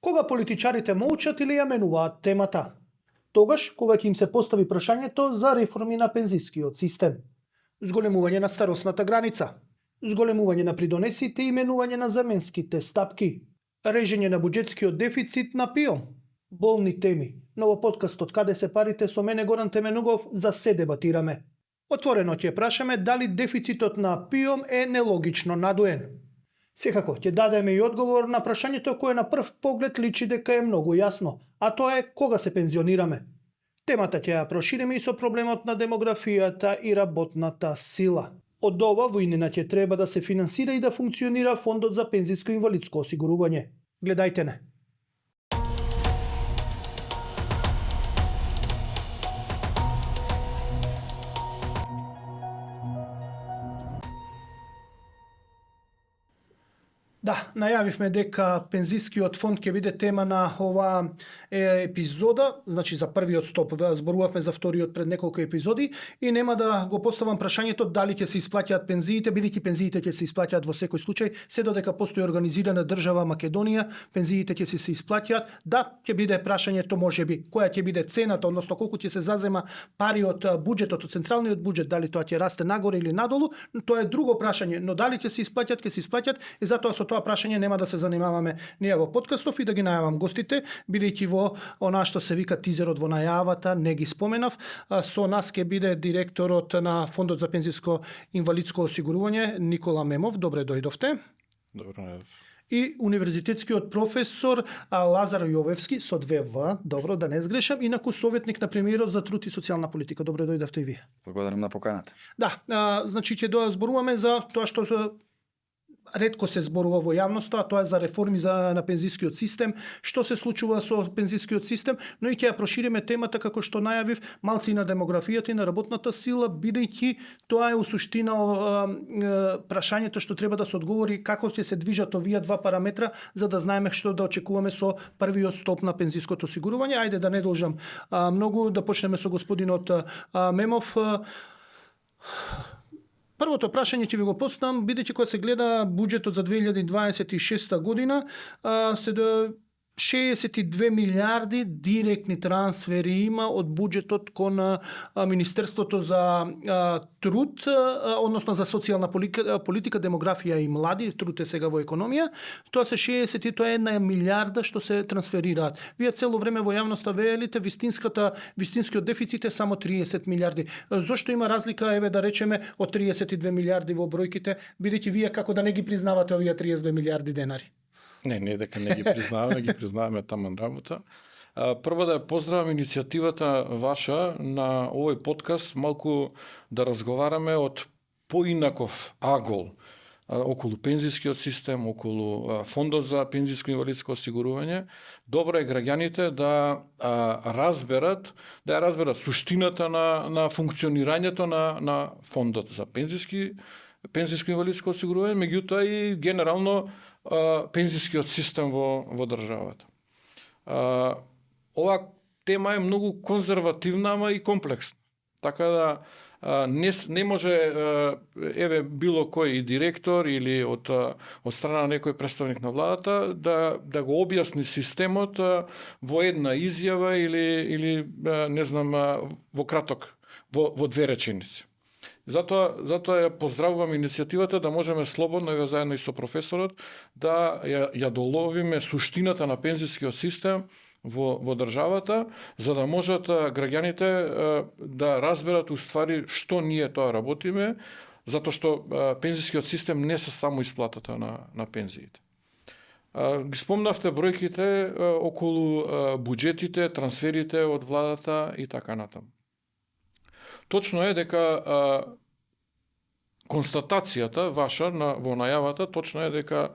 Кога политичарите молчат или ја менуваат темата? Тогаш, кога ќе им се постави прашањето за реформи на пензискиот систем. Зголемување на старосната граница. Зголемување на придонесите и менување на заменските стапки. Режење на буџетскиот дефицит на ПИОМ. Болни теми, но во подкастот Каде се парите со мене Горан Теменугов за се дебатираме. Отворено ќе прашаме дали дефицитот на ПИОМ е нелогично надуен. Секако ќе дадеме и одговор на прашањето кое на прв поглед личи дека е многу јасно, а тоа е кога се пензионираме. Темата ќе ја прошириме и со проблемот на демографијата и работната сила. Од ова во иднина ќе треба да се финансира и да функционира фондот за пензиско инвалидско осигурување. Гледајте не. Да, најавивме дека пензискиот фонд ќе биде тема на оваа епизода, значи за првиот стоп, зборувавме за вториот пред неколку епизоди и нема да го поставам прашањето дали ќе се исплаќаат пензиите, бидејќи пензиите ќе се исплаќаат во секој случај, се додека постои организирана држава Македонија, пензиите ќе се исплаќаат. Да, ќе биде прашањето можеби која ќе биде цената, односно колку ќе се зазема пари од буџетот, од централниот буџет, дали тоа ќе расте нагоре или надолу, тоа е друго прашање, но дали ќе се исплаќаат, и затоа со тоа прашање нема да се занимаваме ние во подкастов и да ги најавам гостите, бидејќи во она што се вика тизерот во најавата, не ги споменав. Со нас ќе биде директорот на Фондот за пензиско инвалидско осигурување Никола Мемов. Добре дојдовте. Добро најдов. И универзитетскиот професор Лазар Јовевски со 2В, добро да не сгрешам, инаку советник на премиерот за труд и социјална политика. Добре дојдовте и вие. Благодарам на поканата. Да, значи ќе зборуваме за тоа што ретко се зборува во јавноста, а тоа е за реформи на пензискиот систем, што се случува со пензискиот систем, но и ќе ја прошириме темата како што најавив малци и на демографијата и на работната сила, бидејќи тоа е у суштина прашањето што треба да се одговори како ќе се движат овие два параметра за да знаеме што да очекуваме со првиот стоп на пензиското осигурување. Ајде да не должам многу, да почнеме со господинот Мемов. Првото прашање ќе ви го поставам, бидејќи кога се гледа буџетот за 2026 година, се 62 милиарди директни трансфери има од буџетот кон Министерството за труд, односно за социјална политика, демографија и млади, труд е сега во економија. Тоа се 60 и тоа е 1 милиарда што се трансферираат. Вие цело време во јавноста велите вистинскиот дефицит е само 30 милиарди. Зошто има разлика, еве да речеме, од 32 милиарди во бројките, бидејќи вие како да не ги признавате овие 32 милиарди денари? Не дека не ги признаваме, ги признаваме таман работа. Прво да ја поздравам иницијативата ваша на овој подкаст, малку да разговараме од поинаков агол околу пензискиот систем, околу фондот за пензиско инвалидско осигурување. Добро е граѓаните да разберат суштината на функционирањето на фондот за пензиско инвалидско осигурување, меѓутоа и генерално пензискиот систем во државата. Ова тема е многу конзервативна, ама и комплексна. Така да не може еве било кој директор или од страна на некој представник на владата да го објасни системот во една изјава или не знам во краток, во две реченици. Затоа ја поздравувам иницијативата да можеме слободно, еве заедно и со професорот, да ја доловиме суштината на пензискиот систем во државата, за да можат граѓаните да разберат уствари што ние тоа работиме, затоа што пензискиот систем не се само исплатата на пензиите. Ги спомнавте бројките околу буџетите, трансферите од владата и така натаму. Точно е дека констатацијата ваша во најавата точно е дека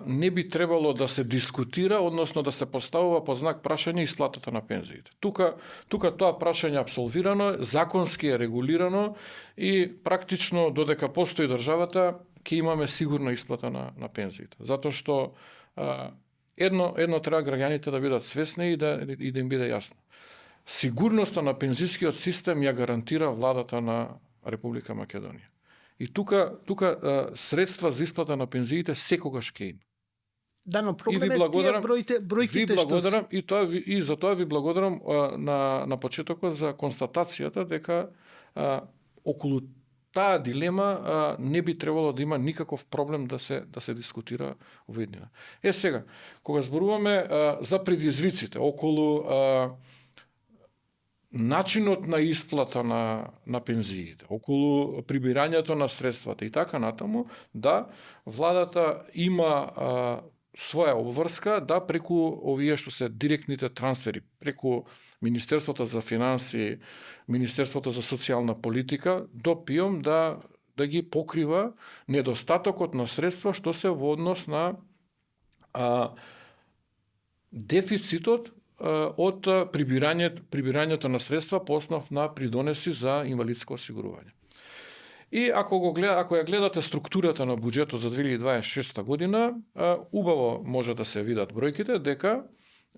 не би требало да се дискутира, односно да се поставува по знак прашање исплатата на пензиите. Тука тоа прашање е апсолвирано, законски е регулирано и практично додека постои државата ќе имаме сигурна исплата на пензиите. Затоа што едно треба граѓаните да бидат свесни и да им биде јасно. Сигурноста на пензискиот систем ја гарантира владата на Република Македонија. И тука средства за исплата на пензиите секогаш ќе има. Да, но И ви проблем е тие благодарам. бројките Ви што благодарам и за тоа ви благодарам на почетокот за констатацијата дека околу таа дилема не би требало да има никаков проблем да се дискутира во иднина. Сега, кога зборуваме за предизвиците околу начинот на исплата на пензиите, околу прибирањето на средствата и така натаму, да, владата има своја обврска да преку овие што се директните трансфери, преку Министерството за финансии, Министерството за социјална политика, до ПИОМ да ги покрива недостатокот на средства што се во однос на дефицитот од прибирањето на средства по основ на придонеси за инвалидско осигурување. И ако ја гледате структурата на буџетот за 2026 година, убаво може да се видат бројките дека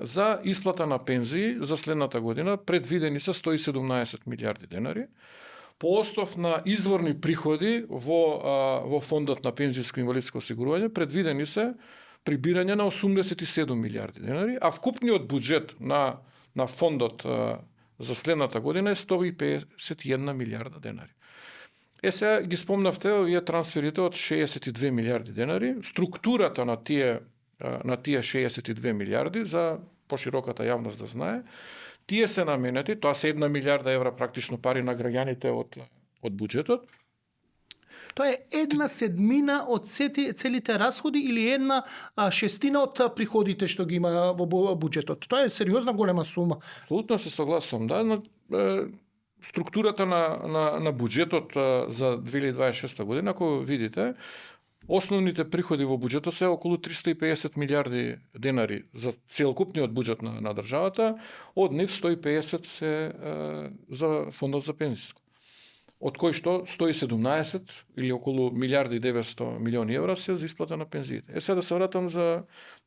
за исплата на пензии за следната година предвидени се 117 милиарди денари, по основ на изворни приходи во фондот на пензијско инвалидско осигурување предвидени се прибирање на 87 милиарди денари, а вкупниот буџет на фондот за следната година е 151 милиарда денари. Сега ги спомнавте овие трансферите од 62 милиарди денари, структурата на тие 62 милиарди за пошироката јавност да знае, тие се наменети, тоа се 1 милиарда евра практично пари на граѓаните од буџетот. Тоа е 1/7 од целите расходи или 1/6 од приходите што ги има во буџетот. Тоа е сериозна голема сума. Апсолутно се согласувам, да, но структурата на буџетот за 2026 година, ако видите, основните приходи во буџетот се околу 350 милиарди денари за целокупниот буџет на државата, од нив 150 се за фондот за пензиско. Од кои што 117 или околу милиарди 900 милиони евра се за исплата на пензиите. Сега да се вратам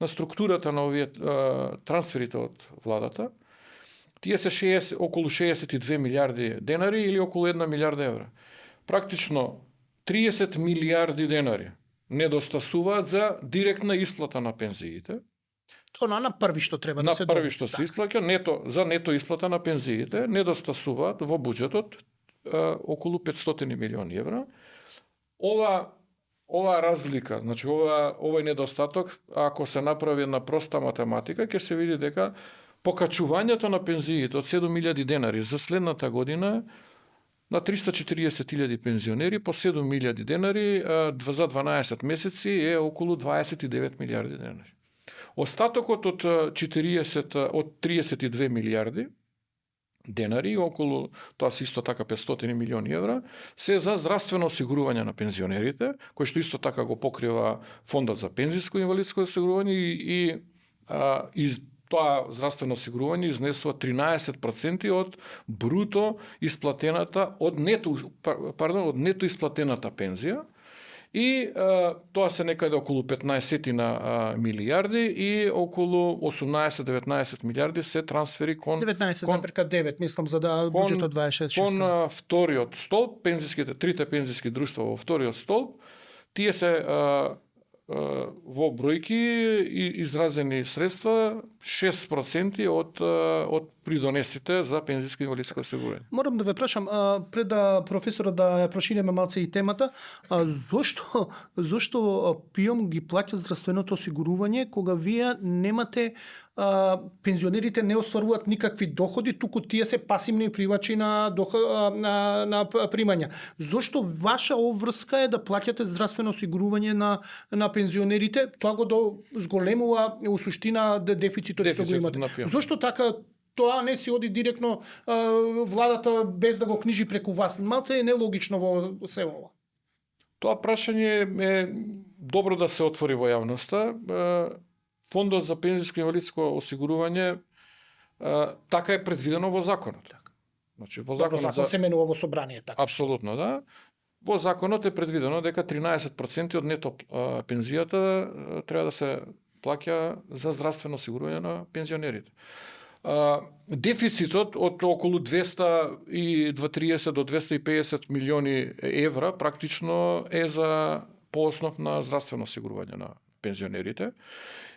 на структурата на овие трансферите од владата. Тие се околу 62 милиарди денари или околу 1 милиарда евра. Практично 30 милиарди денари недостасуваат за директна исплата на пензиите. Тоа на први што треба да се На први што се исплаќа, за нето исплата на пензиите недостасуваат во буџетот околу 500 милиони евра. Ова разлика, значи овој недостаток, ако се направи на проста математика, ќе се види дека покачувањето на пензиите од 7.000 денари за следната година на 340.000 пензионери по 7.000 денари за 12 месеци е околу 29 милиарди денари. Остатокот од 32 милиарди денари, околу тоа се исто така 500 милиони евра, се за здравствено осигурување на пензионерите, кој што исто така го покрива фондот за пензиско инвалидско осигурување и тоа здравствено осигурување изнесува 13% од бруто исплатената од нето исплатената пензија. И тоа се некаде околу 15 милиарди и околу 18-19 милиарди се трансфери кон 19,9 мислам за да буџетот 26. Кон вториот столб, трите пензиски друштва во вториот столб, тие се во бројки изразени средства 6% од придонесите за пензиско инвалидско осигурување. Морам да ве прашам, пред да професорот да проширеме малце и темата, зошто ПИОМ ги плаќа здравственото осигурување кога вие немате пензионерите не остваруваат никакви доходи, туку тие се пасивни привачи на примања. Зошто ваша обврска е да плаќате здравствено осигурување на пензионерите? Тоа го зголемува у суштина дефицитот што го имате. Зошто така тоа не си оди директно владата без да го книжи преку вас? Малце е нелогично во се ова. Тоа прашање е добро да се отвори во јавноста. Фондот за пензиско инвалидско осигурување така е предвидено во законот. Значи во закон се менува во собрание така. Апсолутно, да. Во законот е предвидено дека 13% од нето пензијата треба да се плаќа за здравствено осигурување на пензионерите. Дефицитот од околу 230 до 250 милиони евра практично е за по основ на здравствено осигурување на пензионерите.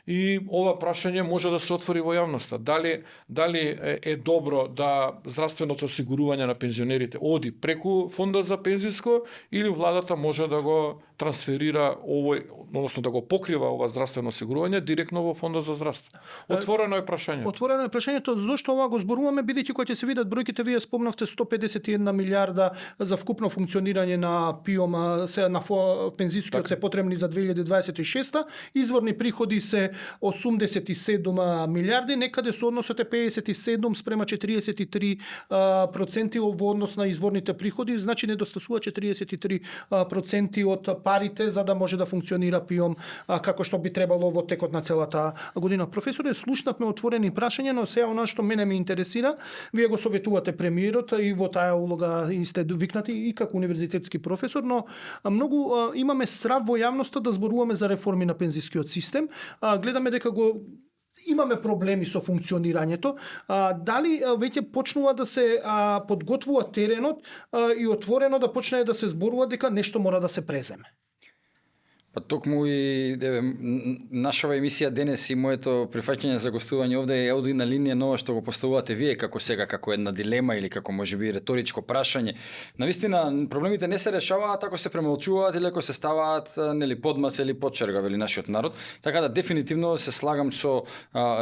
И ова прашање може да се отвори во јавноста. Дали е добро да здравственото осигурување на пензионерите оди преку фондот за пензиско или владата може да го трансферира овој, односно да го покрива ова здравствено осигурување директно во фондот за здравство. Отворено е прашањето. Отворено е прашањето зошто ова го зборуваме, бидејќи кога ќе се видат бројките, вие спомнавте 151 милиарда за вкупно функционирање на ПИОМ, се на пензискиот се потребни за 2026, изворни приходи се 87 милиарди, некаде со односот е 57 спрема 43% во однос на изворните приходи, значи недостасува 43% од парите за да може да функционира ПИОМ како што би требало во текот на целата година. Професоре, слушнавме отворени прашања, но сега она што мене ме интересира, вие го советувате премиерот и во таа улога и сте викнати и како универзитетски професор, но многу имаме страв во јавноста да зборуваме за реформи на пензискиот систем. Гледаме дека имаме проблеми со функционирањето. Дали веќе почнува да се подготвува теренот и отворено да почне да се зборува дека нешто мора да се преземе? Па токму и нашава емисија денес и моето прифаќање за гостување овде е оди на линија нова што го поставувате вие како сега, како една дилема или како можеби риторичко прашање. Навистина проблемите не се решаваат ако се премолчуваат или ако се ставаат нели подмас или подчерга вели нашиот народ. Така да дефинитивно се слагам со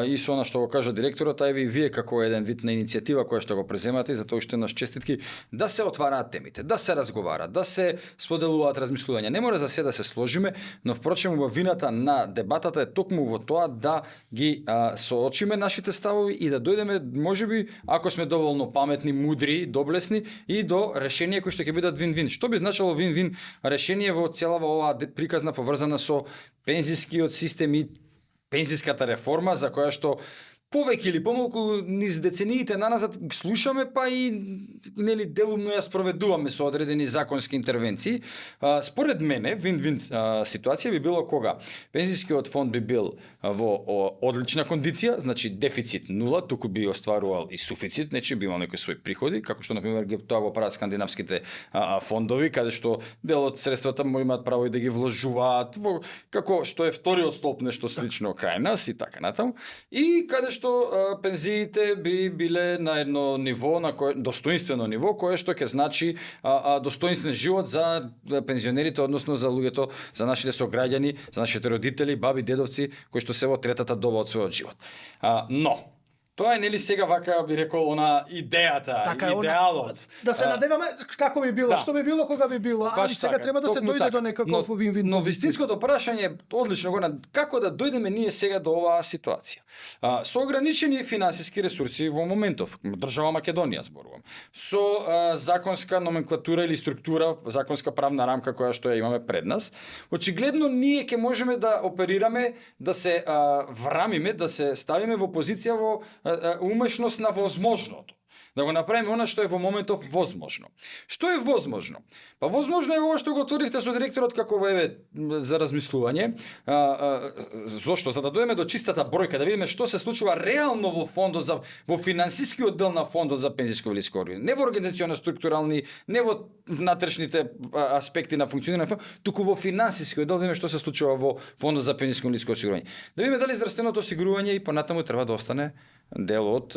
и со она што го кажа директорот, а и вие како еден вид на иницијатива која што го преземате и за тоа уште еднаш честитки да се отвараат темите, да се разговараат, да се споделуваат размислувања. Не мора за се да се сложиме, но впрочем убавината на дебатата е токму во тоа да ги соочиме нашите ставови и да дојдеме можеби ако сме доволно паметни, мудри, доблесни и до решение кои што ќе бидат вин-вин. Што би значило вин-вин решение во целава оваа приказна поврзана со пензискиот систем и пензиската реформа за која што повеќе или помалку низ децениите наназад слушаме, па и нели делумно ја спроведуваме со одредени законски интервенции. Според мене, вин-вин ситуација би било кога пензискиот фонд би бил во одлична кондиција, значи дефицит нула, туку би остварувал и суфицит, значи би имал некои своји приходи, како што например тоа го прават скандинавските фондови, каде што дел од средствата имаат право и да ги вложуваат во како што е вториот столб, нешто слично кај нас и така натаму. И каде што пензиите би биле на едно ниво, на достоинствено ниво, кое што ќе значи достоинствен живот за пензионерите, односно за луѓето, за нашите сограѓани, за нашите родители, баби, дедовци, кои што се во третата доба од својот живот. Но тоа е нели сега вака би рекол она идејата, така, идеалот. Да се надеваме како би било, што би било кога би било, али сега така, треба да се дојде до некаков вин-вин. Но вистинското прашање е одлично го како да дојдеме ние сега до оваа ситуација. Со ограничени финансиски ресурси во моментов, држава Македонија зборувам, со законска номенклатура или структура, законска правна рамка која што ја имаме пред нас, очигледно ние ќе можеме да оперираме, да се врамиме, да се ставиме во позиција во умешност на возможното. Да го направиме она што е во моментов возможно. Што е возможно? Па возможно е ова што го отворивте со директорот како за размислување. Зошто? За да дојдеме до чистата бројка, да видиме што се случува реално во фондот во финансискиот дел на фондот за пензиско инвалидско осигурување. Не во организационо структурални, не во внатрешните аспекти на функционирање, туку во финансискиот дел да видиме што се случува во фондот за пензиско инвалидско осигурување. Да видиме дали здравственото осигурување и понатаму треба да остане дел од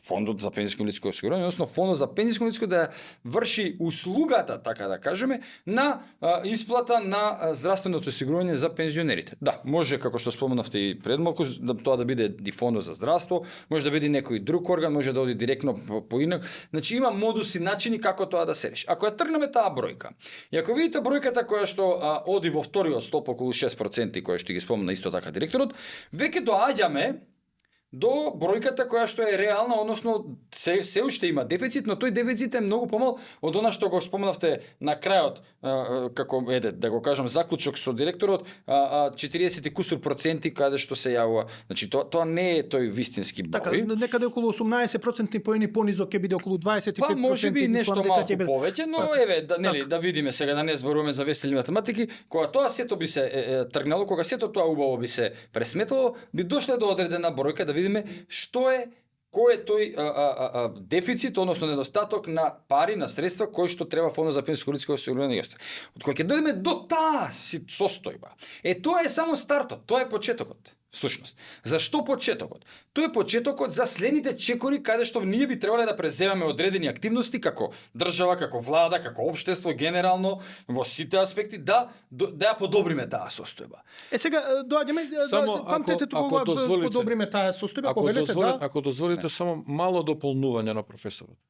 фондот за пензиско инвалидско осигурување, односно фондот за пензиско инвалидско да врши услугата, така да кажеме, на исплата на здравственото осигурување за пензионерите. Да, може како што споменавте и пред малку, тоа да биде и фондот за здравство, може да биде некој друг орган, може да оди директно по инак. Значи има модуси, начини како тоа да се реши. Ако ја тргнеме таа бројка, и ако видите бројката која што оди во вториот столб околу 6%, која што ги спомна исто така директорот, веќе доаѓаме до бројката која што е реална, односно се уште има дефицит, но тој дефицит е многу помал од она што го споменавте на крајот, како да го кажам заклучок со директорот, 40 и кусур проценти каде што се јавува. Значи тоа не е тој вистински број. Така, некаде околу 18% поени понизок ќе биде околу 25%. Па можеби нешто малку повеќе, но да видиме сега, да не зборуваме за весели математики, кога тоа сето би се тргнало, кога сето тоа убаво би се пресметало, би дошле до одредена бројка да видиме што е кој е тој дефицит, односно недостаток на пари, на средства кои што треба фондот за пензиско инвалидско осигурување и остали. Од кога ќе дојдеме до таа состојба, тоа е само стартот, тоа е почетокот. Всушност, зашто почетокот? Тоа е почетокот за следните чекори каде што ние би требале да преземеме одредени активности како држава, како влада, како општество генерално во сите аспекти да ја подобриме таа состојба. Сега доаѓаме памтете ако дозволите, подобриме таа состојба, повелете Ако дозволите само мало дополнување на професорот.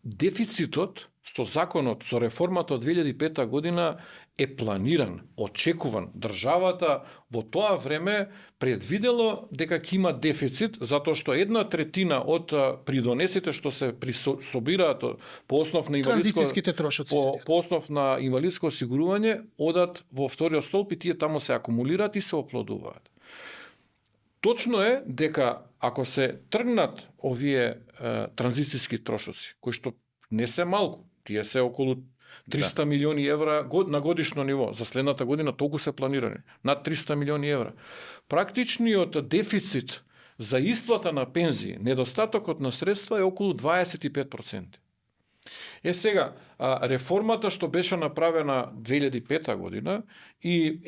Дефицитот со законот, со реформата од 2005 година е планиран, очекуван. Државата во тоа време предвидело дека ќе има дефицит, затоа што 1/3 од придонесите што се собираат по основ на транзицијските трошоци по основ на инвалидско осигурување одат во вториот столб и тие таму се акумулираат и се оплодуваат. Точно е дека ако се тргнат овие транзицијски трошоци, кои што не се малку, тие се околу 300 милиони евра на годишно ниво. За следната година толку се планирани. Над 300 милиони евра. Практичниот дефицит за исплата на пензии, недостатокот на средства е околу 25%. Сега, реформата што беше направена 2005 година и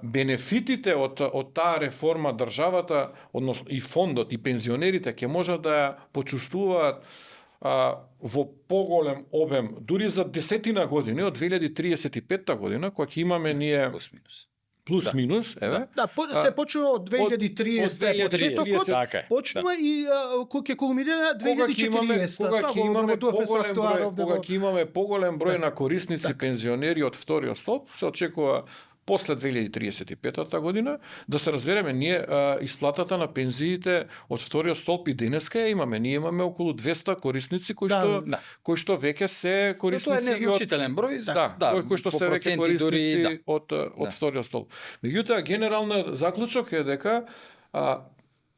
бенефитите од таа реформа државата, односно и фондот и пензионерите ќе можат да ја почувствуваат во поголем обем, дури за десетина години, од 2035 година, кога ќе имаме ние плюс-минус, се почнува од 2030 почетокот, така почнува и кога ќе кулминира 2040. Кога ќе имаме поголем број на корисници пензионери од вториот столб, се очекува после 2035 година, да се разбереме, ние исплатата на пензиите од вториот столб и денеска ја имаме. Ние имаме околу 200 корисници кои што веќе се корисници. Тоа е незначителен број, кои што се веќе корисници од вториот столб. Меѓутоа, генералниот заклучок е дека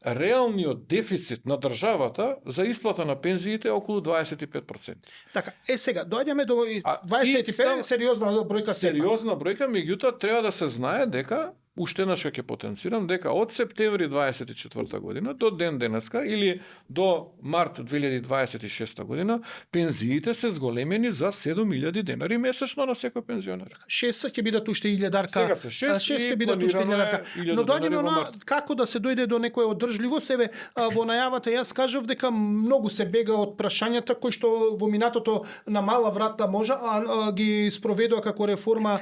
реалниот дефицит на државата за исплата на пензиите е околу 25%. Така, сега, доаѓаме до 25, сериозна бројка. Сериозна бројка, меѓутоа треба да се знае дека уште еднаш ќе потенцирам дека од септември 24 година до ден денеска или до март 2026 година пензиите се зголемени за 7.000 денари месечно на секој пензионер. 6 ќе бидат уште 1000 Сега се 6 ќе бидат уште 1000. Но доаѓаме на како да се дојде до некоја одржливост. Во најавата јас кажав дека многу се бега од прашањата кои што во минатото на мала врата можа ги спроведува како реформа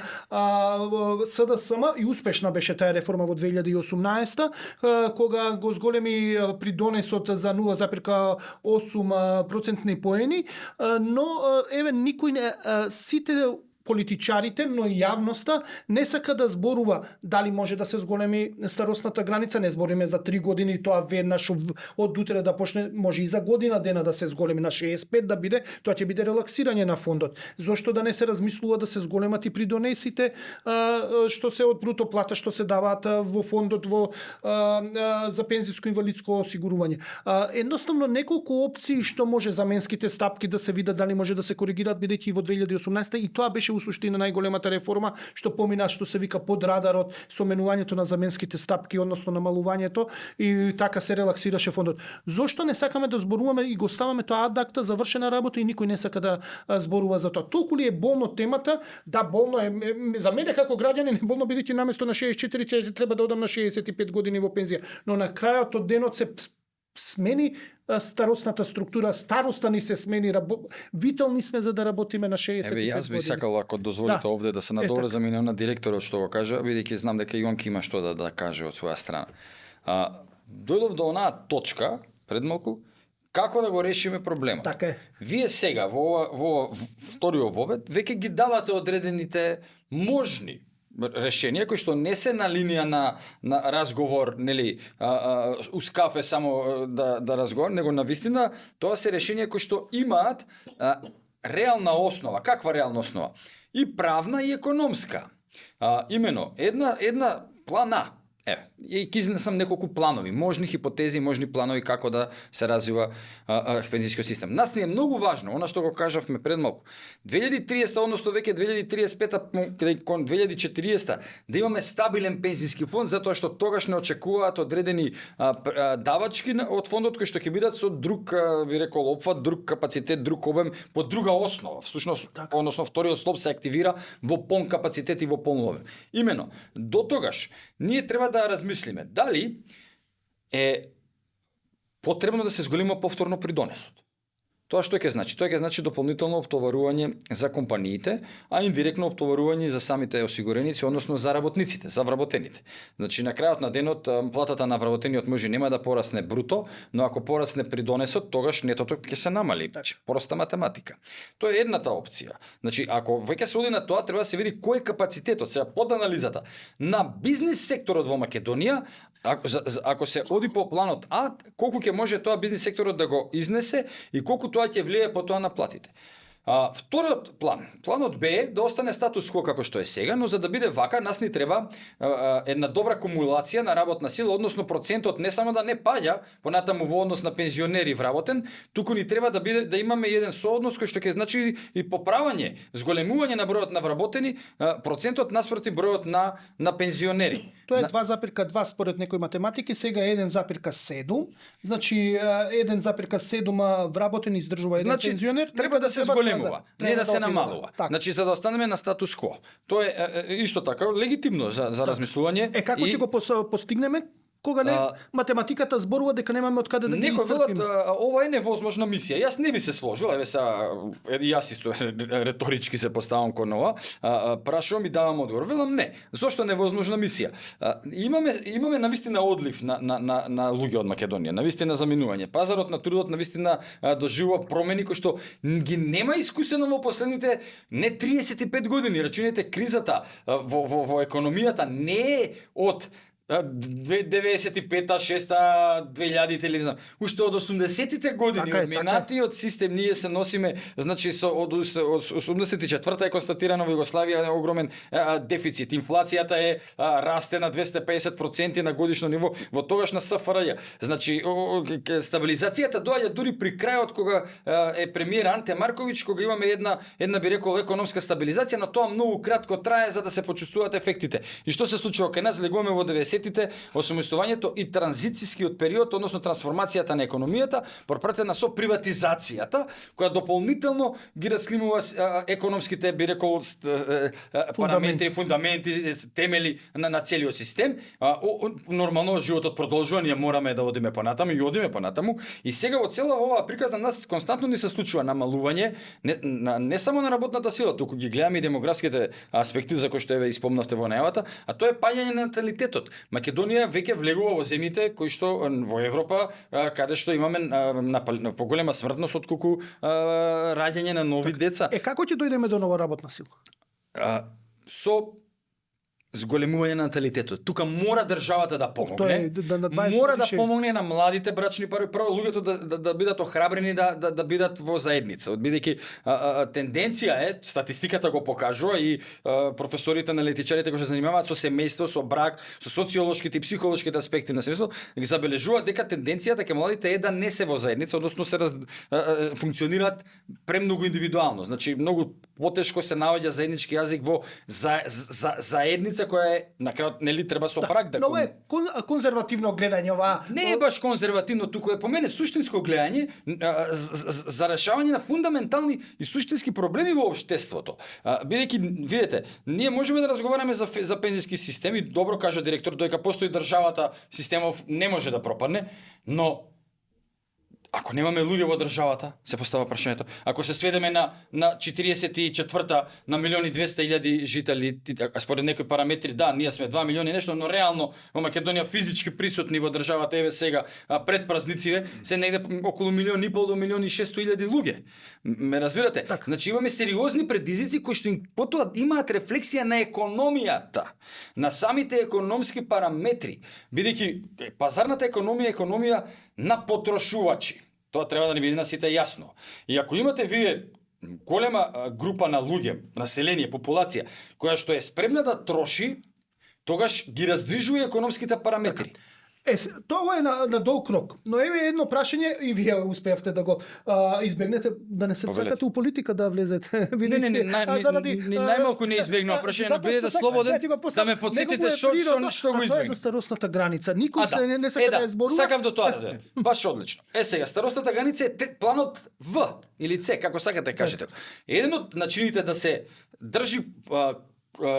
СДСМ и успешна беше таа реформа во 2018 кога го зголеми придонесот за 0,8 процентни поени, но никој не сите политичарите, но и јавноста не сака да зборува дали може да се зголеми старосната граница, не збориме за 3 години, тоа веднаш од утре да почне, може и за година дена да се зголеми на 65 да биде, тоа ќе биде релаксирање на фондот. Зошто да не се размислува да се зголемат и придонесите што се од бруто плата што се даваат во фондот за пензиско инвалидско осигурување. Едноставно неколку опции што може заменските стапки да се видат дали може да се коригираат, бидејќи во 2018 и тоа беше у суштина најголемата реформа што помина, што се вика под радарот, со менувањето на заменските стапки, односно намалувањето, и така се релаксираше фондот. Зошто не сакаме да зборуваме и го ставаме тоа ад акта завршена работа и никој не сака да зборува за тоа? Толку ли е болно темата? Да, болно е. За мене како граѓанин е болно, бидејќи наместо на 64 ќе треба да одам на 65 години во пензија. Но на крајот од денот се смени старосната структура, староста ни се смени, витални сме за да работиме на 65 години. Јас би сакал, ако дозволите овде да се надоврзам и на директорот што го кажа, бидејќи знам дека и он ќе има што да каже од своја страна. Дојдов до онаа точка пред малку како да го решиме проблемот. Така е. Вие сега во вториот вовед веќе ги давате одредените можни решенија кои што не се на линија на разговор, нели, уз кафе само да разговор, него на вистина тоа се решенија кои што имаат реална основа. Каква реална основа? И правна и економска. Имено една план А. и ќе изнесам неколку планови, можни хипотези, можни планови како да се развива пензискиот систем. Нас не е многу важно, она што го кажавме пред малку. 2030, односно веќе 2035, кон 2040, да имаме стабилен пензиски фонд, затоа што тогаш не очекуваат одредени давачки од фондот кои што ќе бидат со друг, би рекол, опфат, друг капацитет, друг обем, по друга основа. Всушност, односно вториот столб се активира во полн капацитет и во полн обем. Имено, до тогаш ние треба да размислиме дали е потребно да се зголема повторно придонесот. Тоа што ќе значи? Тоа ќе значи дополнително оптоварување за компаниите, а индиректно оптоварување за самите осигуреници, односно за работниците, за вработените. Значи на крајот на денот платата на вработениот може нема да порасне бруто, но ако порасне придонесот, тогаш нетото ќе се намали. Значи, проста математика. Тоа е едната опција. Значи ако веќе се оди на тоа, треба да се види кој е капацитетот, сега под анализата на бизнис секторот во Македонија. Ако се оди по планот А, колку ќе може тоа бизнис секторот да го изнесе и колку тоа ќе влие по тоа на платите. Вториот план, планот Б е да остане статус кво како што е сега, но за да биде вака, нас ни треба една добра кумулација на работна сила, односно процентот не само да не паѓа понатаму во однос на пензионери вработен, туку ни треба да имаме еден сооднос кој што ќе значи и поправање, зголемување на бројот на вработени, процентот наспроти бројот на пензионери. Тоа е 2,2 според некои математики, сега е 1,7. Значи 1,7 вработен издржува еден пензионер. Треба да се зголемува, не да се намалува. Значи за да останеме на статус кво. Тоа е исто така легитимно за размислување. Како ќе го постигнеме? Кога не математиката зборува дека немаме од каде да ги исцрпиме. Ова е невозможна мисија. Јас не би се сложил, еве јас исто реторички се поставам кон ова. Прашувам и давам одговор. Велам не. Зошто невозможна мисија? Имаме навистина одлив на луѓе од Македонија, навистина заминување. Пазарот на трудот навистина доживува промени кои што ги нема искусено во последните не 35 години. Рачунете кризата во економијата не е од 95-та, 6-та, 2000-те или не знам. Уште од 80-тите години, од минатиот систем ние се носиме, значи од 84-та е констатирано во Југославија огромен дефицит. Инфлацијата е расте на 250% на годишно ниво во тогашна СФРЈ. Значи стабилизацијата доаѓа дури при крајот кога е премиер Анте Марковиќ, кога имаме една би рекол економска стабилизација, но тоа многу кратко трае за да се почувствуваат ефектите. И што се случува кај нас? Влегуваме во 90-тите, осамостојувањето и транзицијскиот период, односно трансформацијата на економијата, пропратена со приватизацијата, која дополнително ги расклимува економските, би рекол, параметри, фундаменти, темели на целиот систем. Нормално животот продолжува, ние мораме да одиме понатаму и одиме понатаму. И сега во цела оваа приказна нас константно ни се случува намалување не само на работната сила, туку ги гледаме и демографските аспекти за кои што еве испомнавте во најавата, а тоа е паѓање на наталитетот. Македонија веќе влегува во земјите кои што во Европа каде што имаме на поголема смртност отколку раѓање на нови деца. Како ќе дојдеме до нова работна сила? Со зголемување на наталитетот. Тука мора државата да помогне. Мора да помогне на младите брачни пари, прво луѓето да бидат охрабрени да бидат во заедница. Бидејќи тенденција е, статистиката го покажува и професорите аналитичарите кои се занимаваат со семејство, со брак, со социолошките и психолошките аспекти на семејството, ги забележуваат дека тенденцијата кај младите е да не се во заедница, односно се функционираат премногу индивидуално. Значи многу потешко се наоѓа заеднички јазик во заедница која е на крајот нели треба со брак да. Но е конзервативно гледање ова. Не е баш конзервативно, туку е по мене суштинско гледање за решавање на фундаментални и суштински проблеми во општеството. Бидејќи видете, ние можеме да разговараме за пензиски системи, добро кажа директор, дека постои државата, системов не може да пропадне, но ако немаме луѓе во државата, се постава прашањето. Ако се сведеме на 44-та на 1.200.000 жители, според некои параметри, да, ние сме 2 милиони нешто, но реално во Македонија физички присутни во државата еве сега пред празниците се негде околу 1,5 до 1.600.000 луѓе. Ме разбирате? Так. Значи имаме сериозни предизвици кои што потоа имаат рефлексија на економијата, на самите економски параметри, бидејќи пазарната економија е економија на потрошувачи. Тоа треба да ни биде на сите јасно. И ако имате вие голема група на луѓе, население, популација, која што е спремна да троши, тогаш ги раздвижува економските параметри. Тоа е на долг рок. Но еве едно прашање и вие успеавте да го избегнете, да не се сакате у политика да влезете. Најмалку не избегнав прашање, но бидете слободен да ме потсетите што го избегнав. Тоа е за старосната граница. Никој се не сака да ја зборува. Сакав до тоа да дојдем. Баш одлично. Сега старосната граница е планот В или С, како сакате кажете. Еден од начините да се држи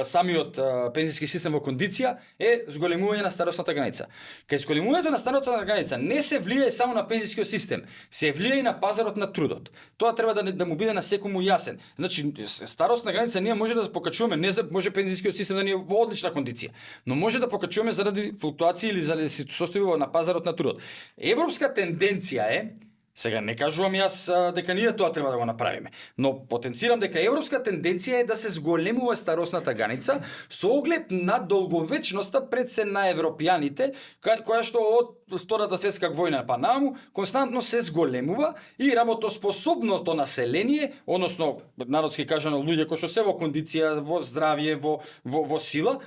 самиот пензиски систем во кондиција е зголемување на старосната граница. Кај зголемувањето на старосната граница не се влијае само на пензискиот систем, се влијае и на пазарот на трудот. Тоа треба да му биде на секому јасен. Значи, старосна граница ние може да покачуваме, може пензискиот систем да ни е во одлична кондиција, но може да покачуваме заради флуктуации или заради состојба на пазарот на трудот. Европска тенденција е, сега не кажувам јас дека ние тоа треба да го направиме, но потенцирам дека европска тенденција е да се зголемува старосната граница со оглед на долговечноста пред се на европјаните, која што од Втората светска војна па наму константно се зголемува и работоспособното население, односно народски кажано луѓе кои што се во кондиција, во здравје, во сила,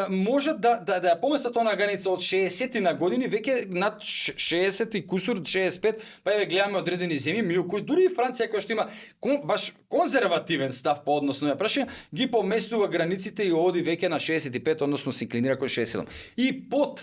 може да ја поместат онаа граница од 60 на години веќе над 60 и кусур 65, па еве гледаме одредени земји, меѓу кои дури и Франција која што има баш конзервативен став по однос на прашање, ги поместува границите и оди веќе на 65, односно се инклинира кон 67. И под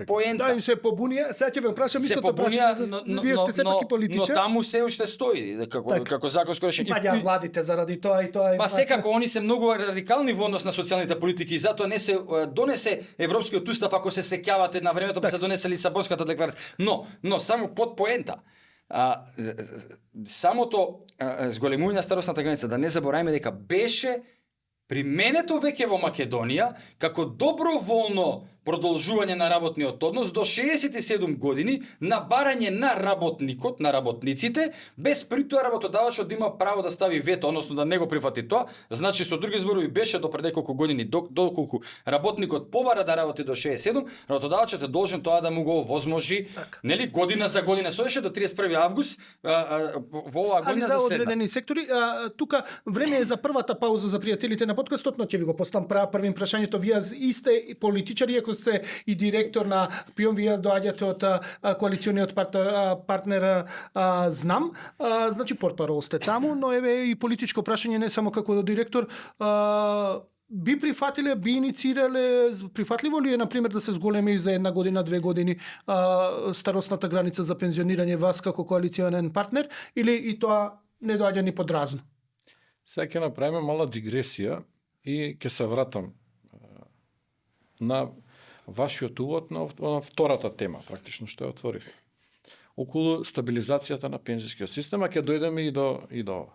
поента. Да, им се побунија, сега ќе ве прашам истото прашање. Вие сте сепак и политичар. Но таму се уште стои како законско решение. Паѓа владите заради тоа и тоа. Па секако они се многу радикални во однос на социјалните политики и затоа не се донесе Европскиот устав, ако се сеќавате на времето па се донесе Лисабонската декларација. Но само под поента. Самото зголемување на старосната граница, да не забораваме дека беше применето веќе во Македонија како доброволно продолжување на работниот однос до 67 години на барање на работникот, на работниците, без при тоа работодавачот да има право да стави вето, односно да не го прифати тоа. Значи, со други зборови, беше до пред неколку години, доколку работникот побара да работи до 67, работодавачот е должен тоа да му го овозможи, нели, година за година. Соеше до 31 август во оваа година за одредени сектори. Тука време е за првата пауза за пријателите на подкастот, но ќе ви го поставам првим прашањето. Вие сте политичари, ако сте и директор на ПИОМ, вие доаѓате од коалициониот партнер, знам, значи портпарол сте таму, но еве и политичко прашање, не само како директор, би прифатиле, би иницирале, прифатливо ли е, например, да се зголеми за 1 година, 2 години старосната граница за пензионирање вас како коалиционен партнер, или и тоа не доаѓа ни подразно? Сега ќе направиме мала дигресија и ќе се вратам на вашиот увод на втората тема, практично што ја отворив. Околу стабилизацијата на пензискиот систем, а ќе дојдеме и до ова.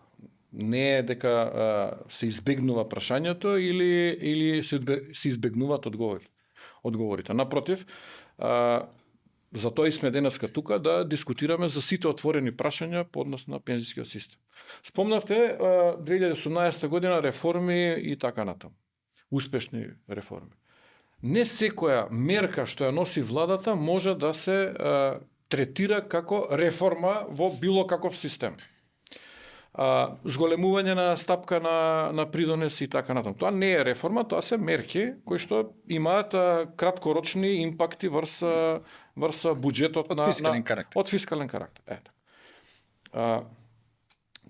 Не е дека се избегнува прашањето или се избегнуваат одговорите. Напротив, затоа и сме денеска тука да дискутираме за сите отворени прашања по однос на пензискиот систем. Спомнавте 2018 година реформи и така натаму. Успешни реформи. Не секоја мерка што ја носи владата може да се третира како реформа во било каков систем. Зголемување на стапка на придонес и така натаму. Тоа не е реформа, тоа се мерки кои што имаат краткорочни импакти врз буџетот од фискален карактер. Од фискален карактер.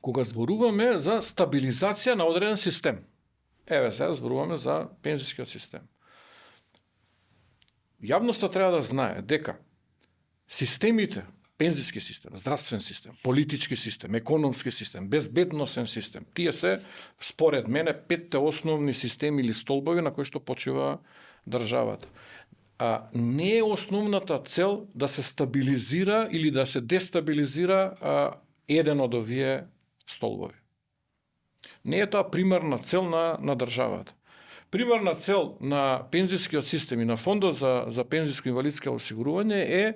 Кога зборуваме за стабилизација на одреден систем, еве сега зборуваме за пензискиот систем. Јавноста треба да знае дека системите, пензиски систем, здравствен систем, политички систем, економски систем, безбедносен систем, тие се, според мене, 5 основни системи или столбови на кои што почива државата. Не е основната цел да се стабилизира или да се дестабилизира еден од овие столбови. Не е тоа примарна цел на државата. Примарна цел на пензискиот систем и на фондот за пензиско инвалидско осигурување е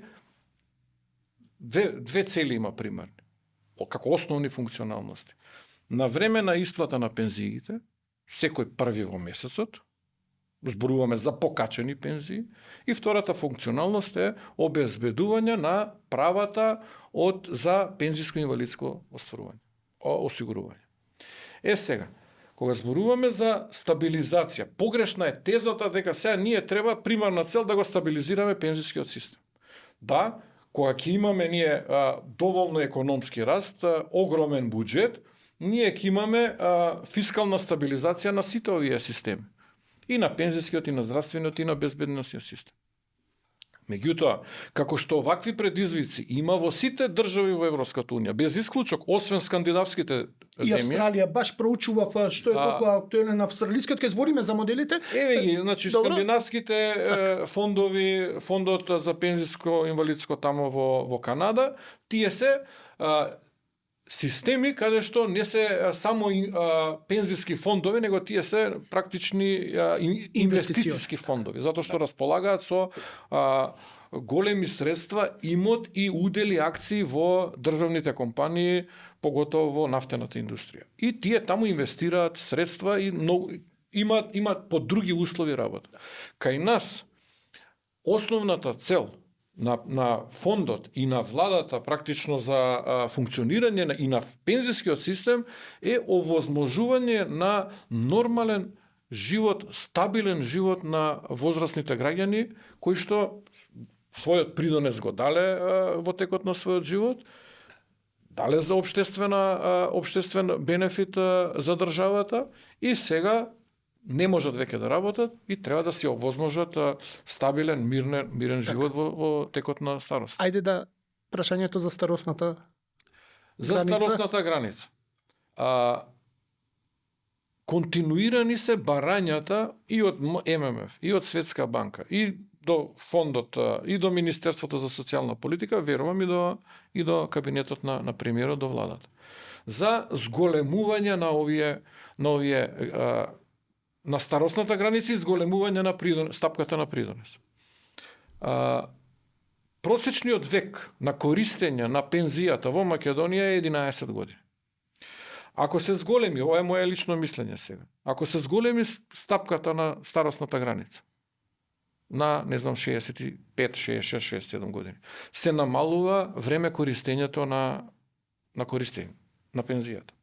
две цели има примарни, како основни функционалности. На време на исплата на пензиите, секој први во месецот, зборуваме за покачени пензии, и втората функционалност е обезбедување на правата за пензиско инвалидско осигурување. Сега, Кога зборуваме за стабилизација, погрешна е тезата дека сега ние треба примарна цел да го стабилизираме пензискиот систем. Да, кога ќе имаме ние доволно економски раст, огромен буџет, ние ќе имаме фискална стабилизација на сите овие системи. И на пензискиот, и на здравствениот, и на безбедносниот систем. Меѓутоа, како што овакви предизвици има во сите држави во Европската унија, без исклучок, освен скандинавските И земји. Австралија баш проучува што е толку актуелен австралискиот, ке збориме за моделите. Еве ги, значи Добро. скандинавските фондови, фондот за пензиско инвалидско тамо во Канада, тие се системи каде што не се само пензиски фондови, него тие се практични инвестициски фондови, затоа што располагаат со големи средства, имот и удели акции во државните компании, поготово во нафтената индустрија. И тие таму инвестираат средства и имаат по други услови работа. Кај нас основната цел на фондот и на владата практично за функционирање и на пензискиот систем е овозможување на нормален живот, стабилен живот на возрастните граѓани кои што својот придонес го дале во текот на својот живот, дале за општествен бенефит за државата и сега не можат веќе да работат и треба да си овозможат стабилен, мирен живот во текот на старост. Ајде да прашањето за старосната За граница. старосната граница. Континуирани се барањата и од ММФ, и од Светска банка, и до фондот, и до Министерството за социјална политика, верувам и до кабинетот на премиерот, до владата. За зголемување на овие на старосната граница и зголемување на стапката на придонес. Просечниот век на користење на пензијата во Македонија е 11 години. Ако се зголеми, ова е моje лично мислење сега, ако се зголеми стапката на старосната граница на, не знам, 65, 66, 67 години, се намалува време користењето на користење, на пензијата.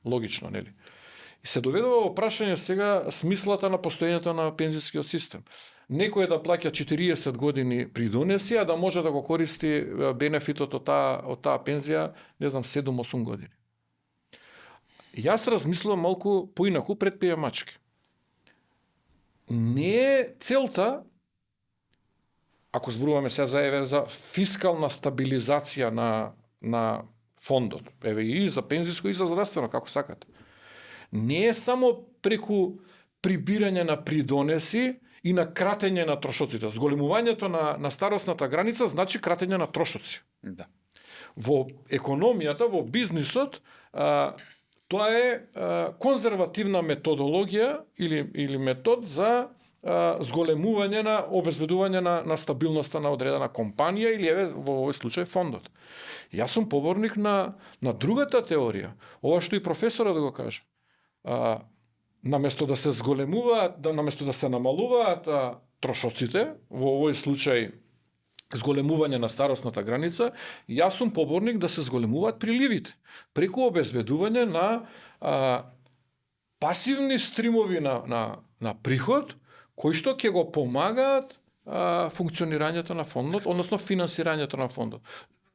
Логично, нели? И се доведува во прашање сега смислата на постоењето на пензискиот систем. Некој да плаќа 40 години придонеси, а да може да го користи бенефитот од таа пензија, не знам, 7-8 години. Јас размислувам малку поинаку предприемачки. Не е целта, ако зборуваме сега за фискална стабилизација на фондот, еве и за пензиско и за здравствено, како сакате. Не е само преку прибирање на придонеси и на кратење на трошоците. Зголемувањето на старосната граница значи кратење на трошоци. Да. Во економијата, во бизнисот, тоа е конзервативна методологија или метод за зголемување на обезбедување на стабилноста на одредена компанија или еве во овој случај фондот. Јас сум поборник на другата теорија, ова што и професорот го кажа. Наместо да се зголемуваат, наместо да се намалуваат трошоците, во овој случај зголемување на старосната граница, јас сум поборник да се зголемуваат приливите, преку обезбедување на пасивни стримови на приход, кои што ќе го помагаат функционирањето на фондот, односно финансирањето на фондот.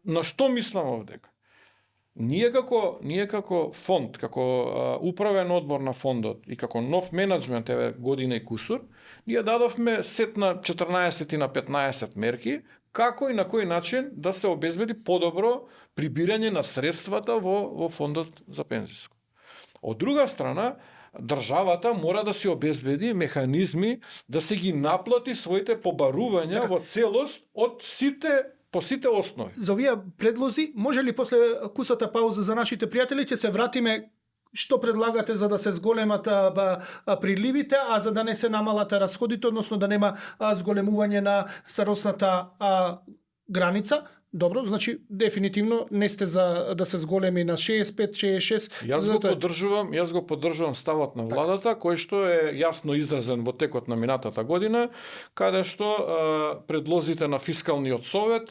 На што мислам овдека? Ние како фонд, како управен одбор на фондот и како нов менеджмент, еве година и кусур, ние дадовме сет на 14 и на 15 мерки, како и на кој начин да се обезбеди подобро прибирање на средствата во фондот за пензиско. Од друга страна, државата мора да се обезбеди механизми да се ги наплати своите побарувања во целост по сите основи. За овие предлози, може ли после кусата пауза за нашите пријатели ќе се вратиме што предлагате за да се зголемат приливите, а за да не се намалат расходите, односно да нема зголемување на старосната граница? Добро, значи дефинитивно не сте за да се зголеми на 65, 66. Јас го поддржувам ставот на владата, кој што е јасно изразен во текот на минатата година, каде што предлозите на фискалниот совет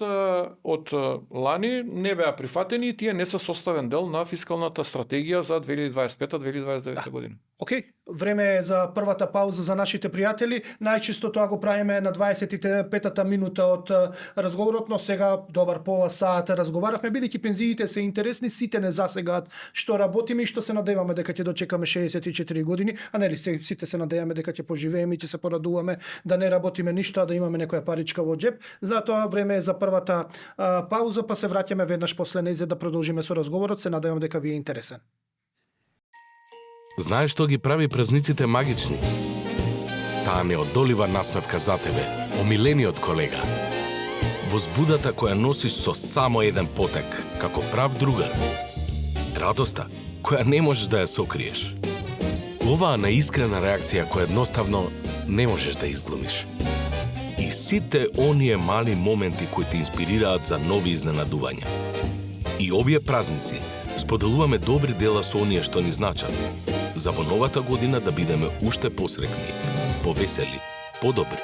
од лани не беа прифатени и тие не се составен дел на фискалната стратегија за 2025-2029 година. Океј, време е за првата пауза за нашите пријатели. Најчесто тоа го правиме на 25-та минута од разговорот, но сега добар пола сат разговаравме, бидејќи пензиите се интересни, сите не засегаат што работиме и што се надеваме дека ќе дочекаме 64 години, а нели сите се надеваме дека ќе поживееме и ќе се порадуваме да не работиме ништо, а да имаме некоја паричка во џеп. Затоа време е за првата пауза, па се враќаме веднаш после нејзе да продолжиме со разговорот. Се надевам дека ви е интересен. Знаеш што ги прави празниците магични? Таа неодолива насмевка за тебе, омилениот колега. Возбудата која носиш со само еден потек, како прав другар. Радоста која не можеш да ја сокриеш. Оваа наискрена реакција која едноставно не можеш да изглумиш. И сите оние мали моменти кои те инспирираат за нови изненадувања. И овие празници споделуваме добри дела со оние што ни значат. За во новата година да бидеме уште посрекни, повесели, подобри.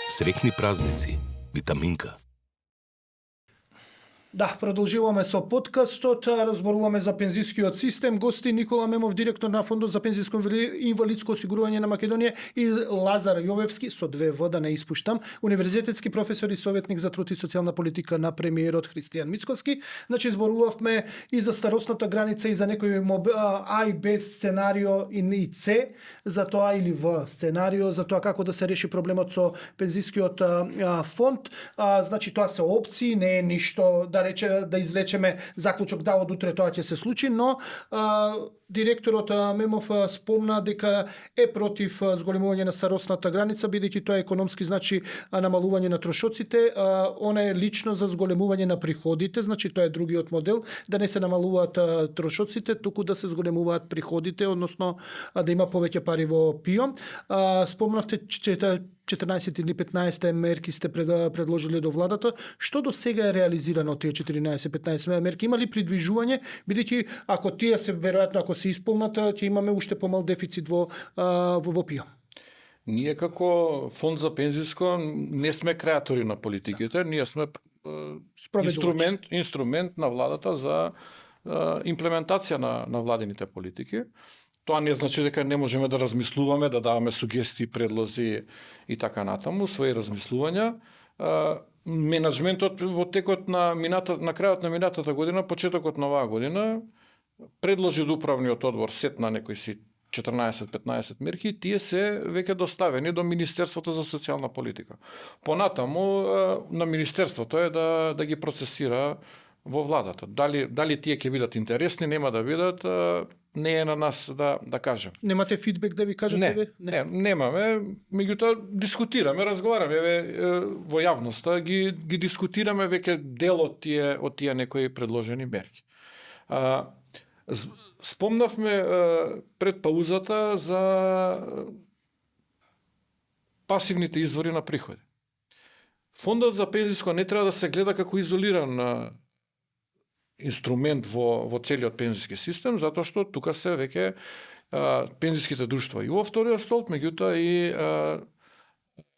Срекни празници. Витаминка. Да, продолжуваме со подкастот, разборуваме за пензискиот систем. Гости Никола Мемов, директор на Фондот за пензиско и инвалидско осигурување на Македонија, и Лазар Јовевски, со 2 В да не испуштам, универзитетски професор и советник за труд и социјална политика на премиерот Христијан Мицковски. Значи зборувавме и за старосната граница и за некој А и Б сценарио и С, за тоа или В сценарио, за тоа како да се реши проблемот со пензискиот фонд. Значи тоа се опции, не е ништо да извлечеме заклучок да од утре тоа ќе се случи, но директорот Мемов спомна дека е против зголемување на старосната граница, бидејќи тоа е економски значи намалување на трошоците, она е лично за зголемување на приходите, значи тоа е другиот модел, да не се намалуваат трошоците, туку да се зголемуваат приходите, односно да има повеќе пари во ПИО. Спомнавте 14 или 15 мерки сте предложили до владата. Што до сега е реализирано од тие 14-15 мерки? Има ли придвижување? Бидејќи ако тие се веројатно ако се исполнат, ќе имаме уште помал дефицит во ПИО. Ние како Фонд за пензиско не сме креатори на политиките, ние сме инструмент на владата за имплементација на владините политики. Тоа не значи дека не можеме да размислуваме, да даваме сугестии, предлози и така натаму, своји размислувања. Менаџментот во текот на крајот на минатата година, почетокот на оваа година, предложи до управниот одбор сет на некои си 14-15 мерки, тие се веќе доставени до Министерството за социјална политика. Понатаму на Министерството е да ги процесира во владата. Дали тие ќе бидат интересни, нема да бидат, не е на нас да кажем. Немате фидбек да ви кажете? Не, немаме. Меѓутоа дискутираме, разговараме во јавноста, ги дискутираме веќе дел од тие некои предложени мерки. Спомнавме пред паузата за пасивните извори на приходи. Фондот за пензиско не треба да се гледа како изолиран инструмент во целиот пензиски систем, затоа што тука се веќе пензиските друштва и во вториот столб, меѓутоа и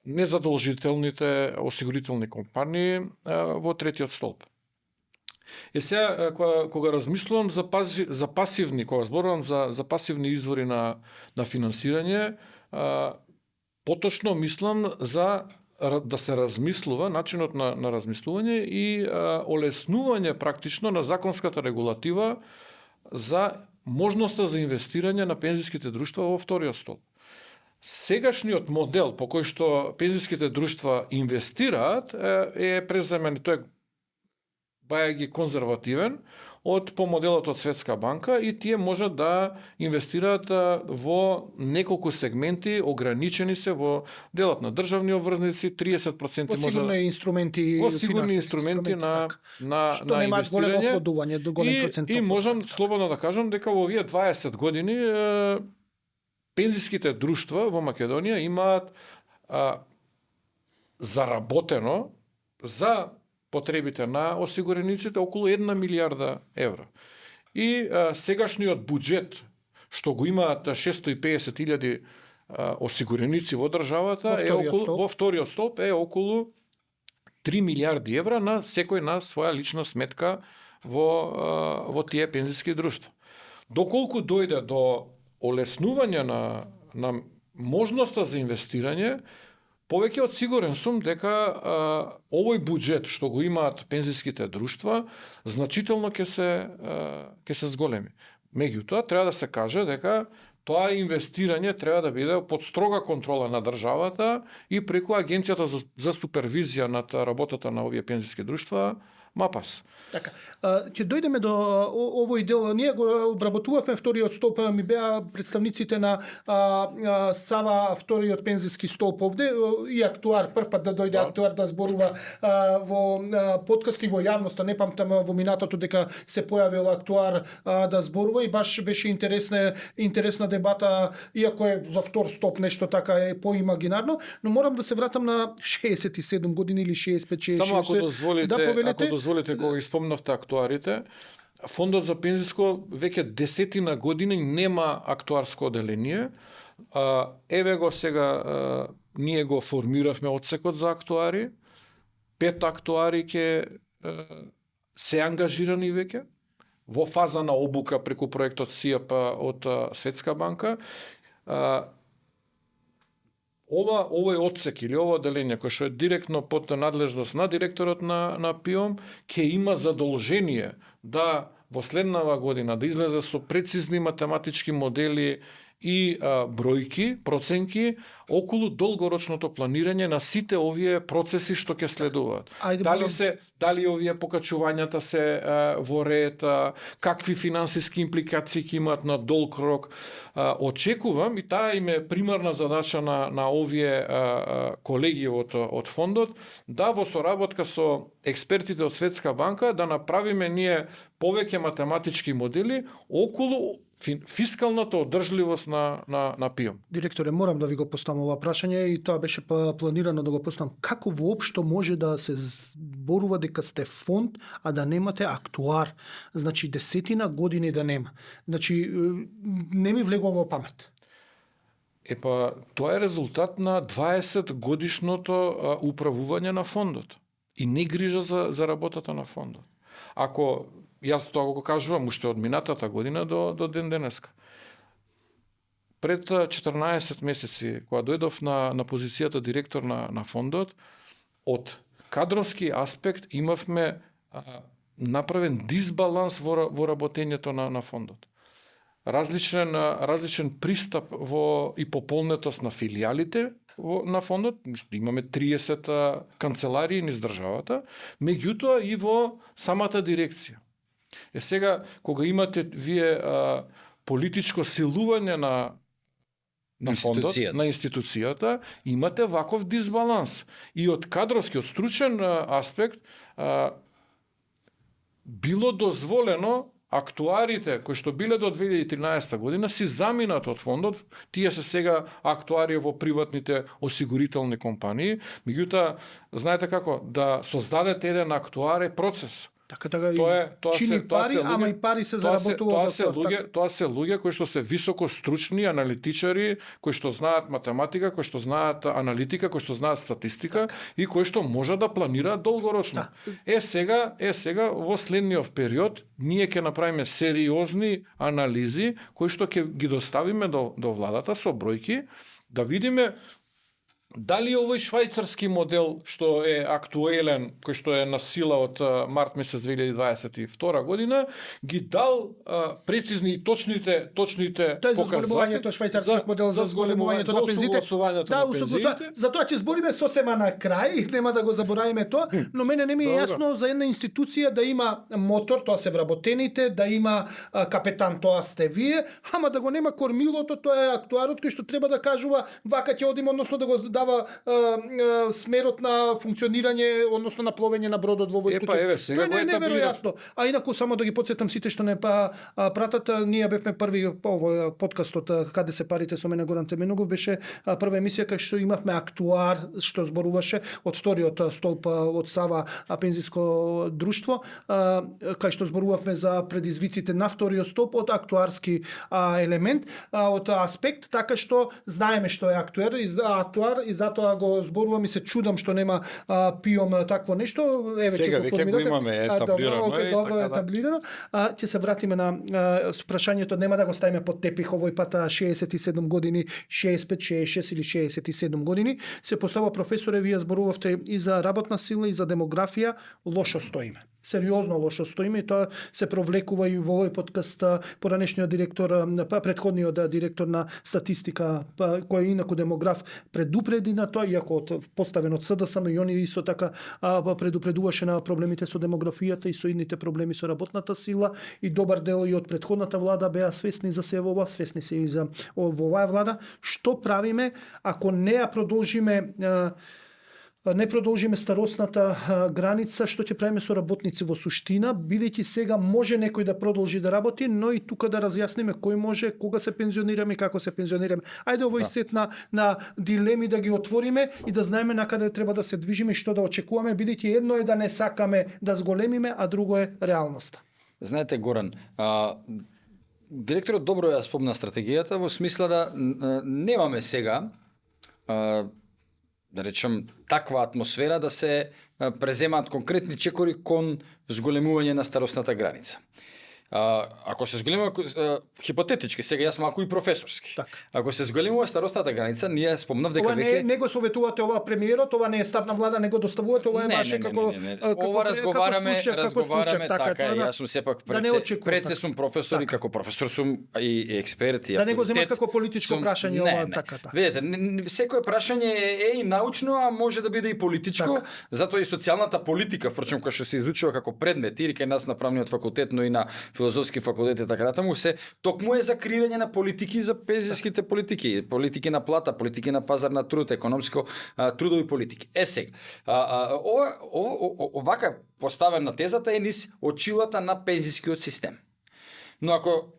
незадолжителните осигурителни компании во третиот столб. Е сега, кога размислувам за пасивни, кога зборувам за пасивни извори на финансирање, поточно мислам за да се размислува начинот на размислување и олеснување практично на законската регулатива за можноста за инвестирање на пензиските друштва во вториот столб. Сегашниот модел по кој што пензиските друштва инвестираат е преземен, тој бајаги конзервативен по моделот од Светска банка и тие можат да инвестираат во неколку сегменти, ограничени се во делот на државни обврзници, 30% може сигурни инструменти, на инвестирање. И можам слободно да кажам дека во овие 20 години пензиските друштва во Македонија имаат заработено за потребите на осигурениците околу 1 милиарда евра. И сегашниот буџет што го имаат 650.000 осигуреници во државата во вториот столб е околу 3 милиарди евра на секој на своја лична сметка во тие пензиски друштва. Доколку дојде до олеснување на можноста за инвестирање, повеќе од сигурен сум дека овој буџет што го имаат пензиските друштва значително ќе се зголеми. Меѓутоа треба да се каже дека тоа инвестирање треба да биде под строга контрола на државата и преку Агенцијата за супервизија над работата на овие пензиски друштва, МАПАС. Така, ќе дојдеме до овој дел. Ние го обработувавме вториот столб, ми беа представниците на САВА вториот пензиски столб овде и актуар, прв пат да дојде актуар да зборува во подкасти во јавноста, не памтам во минатото дека се појавил актуар да зборува и баш беше интересна дебата, иако е за втор столб нешто така е поимагинарно, но морам да се вратам на 67 години или 65-66. Само ако дозволите, кога ги спомнавте актуарите, Фондот за пензиско веќе 10 години нема актуарско оделение. Еве го сега ние го формиравме одсекот за актуари. 5 актуари ќе се ангажирани веќе во фаза на обука преку проектот СИАП од Светска банка. Овој одсек или ово оделение кој што е директно под надлежност на директорот на ПИОМ ќе има задолжение да во следнава година да излезе со прецизни математички модели и бројки, проценки околу долгорочното планирање на сите овие процеси што ќе следуваат. Дали овие покачувањата се во ред, какви финансиски импликации ќе имаат на долг рок. Очекувам, и таа им е примарна задача на овие колеги од фондот, да во соработка со експертите од Светска банка да направиме ние повеќе математички модели околу фискалната одржливост на ПИОМ. Директоре, морам да ви го поставам ова прашање и тоа беше планирано да го поставам. Како воопшто може да се зборува дека сте фонд, а да немате актуар? Значи, 10 години да нема. Значи, не ми влегува во памет. Тоа е резултат на 20 годишното управување на фондот и не грижа за работата на фондот. Ако јас тоа го кажувам уште од минатата година до ден денеска. Пред 14 месеци, кога дојдов на позицијата директор на фондот, од кадровски аспект имавме направен дисбаланс во работењето на фондот. Различен пристап и пополнетост на филијалите на фондот, имаме 30 канцеларии низ државата, меѓутоа и во самата дирекција. Сега, кога имате вие политичко силување на фондот, на институцијата, имате ваков дисбаланс. И од кадровски, од стручен аспект, било дозволено актуарите кои што биле до 2013 година си заминат од фондот, тие се сега актуари во приватните осигурителни компании, меѓутоа, знаете како, да создадете еден актуар е процес. Тоа чини пари, ама и пари се заработува. Тоа се луѓе кои што се високо стручни аналитичари, кои што знаат математика, кои што знаат аналитика, кои што знаат статистика и кои што можат да планираат долгорочно. Сега во следниот период ние ќе направиме сериозни анализи кои што ќе ги доставиме до владата со бројки, да видиме дали овој швајцарски модел што е актуелен, кој што е на сила од март месец 2022 година, ги дал прецизни и точните показатели. Тоа е за зголемувањето швајцарскиот модел, за зголемувањето на пензиите. За тоа ќе збориме сосема на крај, нема да го заборавиме тоа, но мене не ми е јасно за една институција да има мотор, тоа се вработените, да има капетан, тоа сте вие, ама да го нема кормилото, тоа е актуарот кој што треба да кажува вака ќе одиме, односно да го дава смерот на функционирање, односно на пловење на бродот во овој случај. Еве, сега го етаблирав. Неверојатно. А инаку само да ги потсетам сите што не пратат, ние бевме први овој подкастот каде се парите со мене Горан Теменогов, беше прва емисија кај што имавме актуар што зборуваше од вториот столб од Сава пензиско друштво, кај што зборувавме за предизвиците на вториот столб од актуарски елемент, од аспект, така што знаеме што е актуар и затоа го зборувам и се чудам што нема пиом такво нешто. Еве Сега ќе веќе го имаме етаблирано. Добро етаблирано. Ќе се вратиме на прашањето, нема да го ставиме под тепих овој пат 67 години, 65, 66 или 67 години. Се постава професоре, вие зборувавте и за работна сила и за демографија, лошо стоиме. Сериозно лошо стоиме и тоа се провлекува и во овој подкаст поранешниот директор, претходниот директор на статистика, кој е инаку демограф, предупреди на тоа, иако поставен од СДСМ, и они исто така предупредуваше на проблемите со демографијата и со идните проблеми со работната сила, и добар дел и од претходната влада беа свесни за се ова, свесни се и за во оваа влада. Што правиме ако не ја продолжиме не продолжиме старосната граница, што ќе правиме со работници во суштина, бидејќи сега може некој да продолжи да работи, но и тука да разјасниме кој може, кога се пензионираме и како се пензионираме. Ајде овој сет на дилеми да ги отвориме и да знаеме на каде треба да се движиме и што да очекуваме, бидејќи едно е да не сакаме да зголемиме, а друго е реалноста. Знаете, Горан, директорот добро ја спомна стратегијата во смисла да немаме сега да речем таква атмосфера да се преземаат конкретни чекори кон зголемување на старосната граница. Ако се зголемува хипотетички, сега јас малку и професорски. Так. Ако се зголемува старосната граница, ние спомнав дека Ова веќе не го советувате ова премиерот, ова не е став на влада, не го доставувате, ова е ваше како ова разговараме така, јас сум сепак пред сум професор и како професор сум и експерт и да не го земат авторитет. како политичко прашање ова така. Видете, секое прашање е и научно, а може да биде и политичко, затоа и социјалната политика, впрочем, која што се изучува како предмет и кај нас на правниот факултет, но и на филозофски факултет и така натаму, се токму е за креирање на политики за пензиските политики, политики на плата, политики на пазар на труд, економско трудови политики. Сега, овака поставена тезата е низ очилата на пензискиот систем. Но ако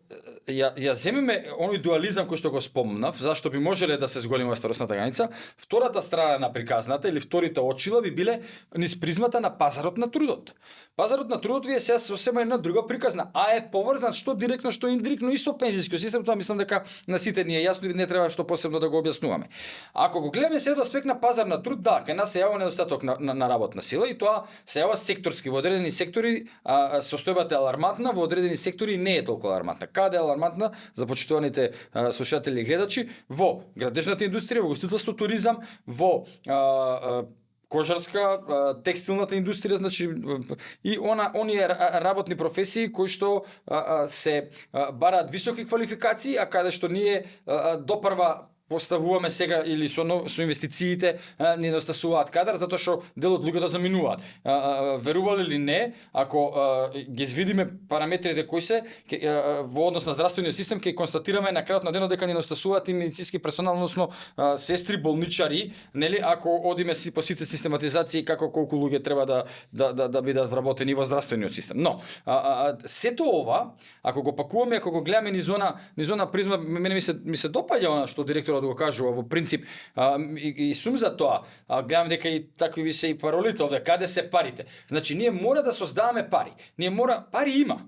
ја земеме оној дуализам кој што го спомнав, зашто би можеле да се зголемува старосната граница, втората страна на приказната или вторите очила би биле низ призмата на пазарот на трудот. Пазарот на трудот ви е сега сосема една друга приказна, а е поврзан што директно, што индиректно и со пензискиот систем, тоа мислам дека на сите ни е јасно и не треба што посебно да го објаснуваме. Ако го гледаме се од аспект на пазар на труд, да, кај нас се јавува недостаток на работна сила и тоа се јава секторски, во одредени сектори состојбата е алармантна, во одредени сектори не е толку алармантна. Каде е алармантна за почитуваните слушатели и гледачи? Во градежната индустрија, во гостителство, туризам, во кожарска, текстилната индустрија, значи и оние работни професии кои што се бараат високи квалификации, а каде што ние допрва поставуваме сега или со инвестициите не недостасуваат кадар, затоа што дел од луѓето заминуваат. Верувале или не, ако ги видиме параметрите кои се во однос на здравствениот систем, ќе констатираме на крајот на денот дека не недостасуваат и медицински персонал, односно сестри, болничари, нели, ако одиме по сите систематизации како колку луѓе треба да бидат вработени во здравствениот систем. Но сето ова, ако го пакуваме, ако го гледаме низ она призма, мене ми се допаѓа она што директорот да го кажува во принцип и сум за тоа. Гледам дека и такви ви се и паролите овде, каде се парите. Значи ние мора да создаваме пари. Пари има.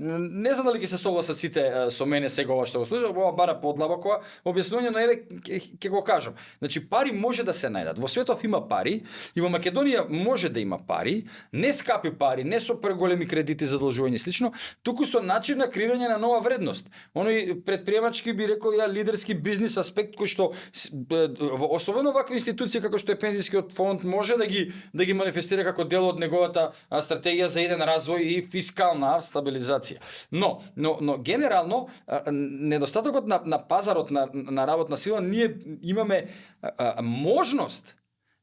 Не знам дали ќе се согласат сите со мене сега ова што го слушам, ова бара подлабоко објаснување, но еве ќе го кажам. Значи пари може да се најдат. Во светов има пари и во Македонија може да има пари, не скапи пари, не со преголеми кредити, задолжување и слично, туку со начин на креирање на нова вредност. Оној предприемачки би рекол ја лидерски бизнис аспект кој што особено вакви институции како што е пензискиот фонд може да ги манифестира како дел од неговата стратегија за еден развој и фискална стабилизација. Но генерално недостатокот на пазарот на работна сила, ние имаме можност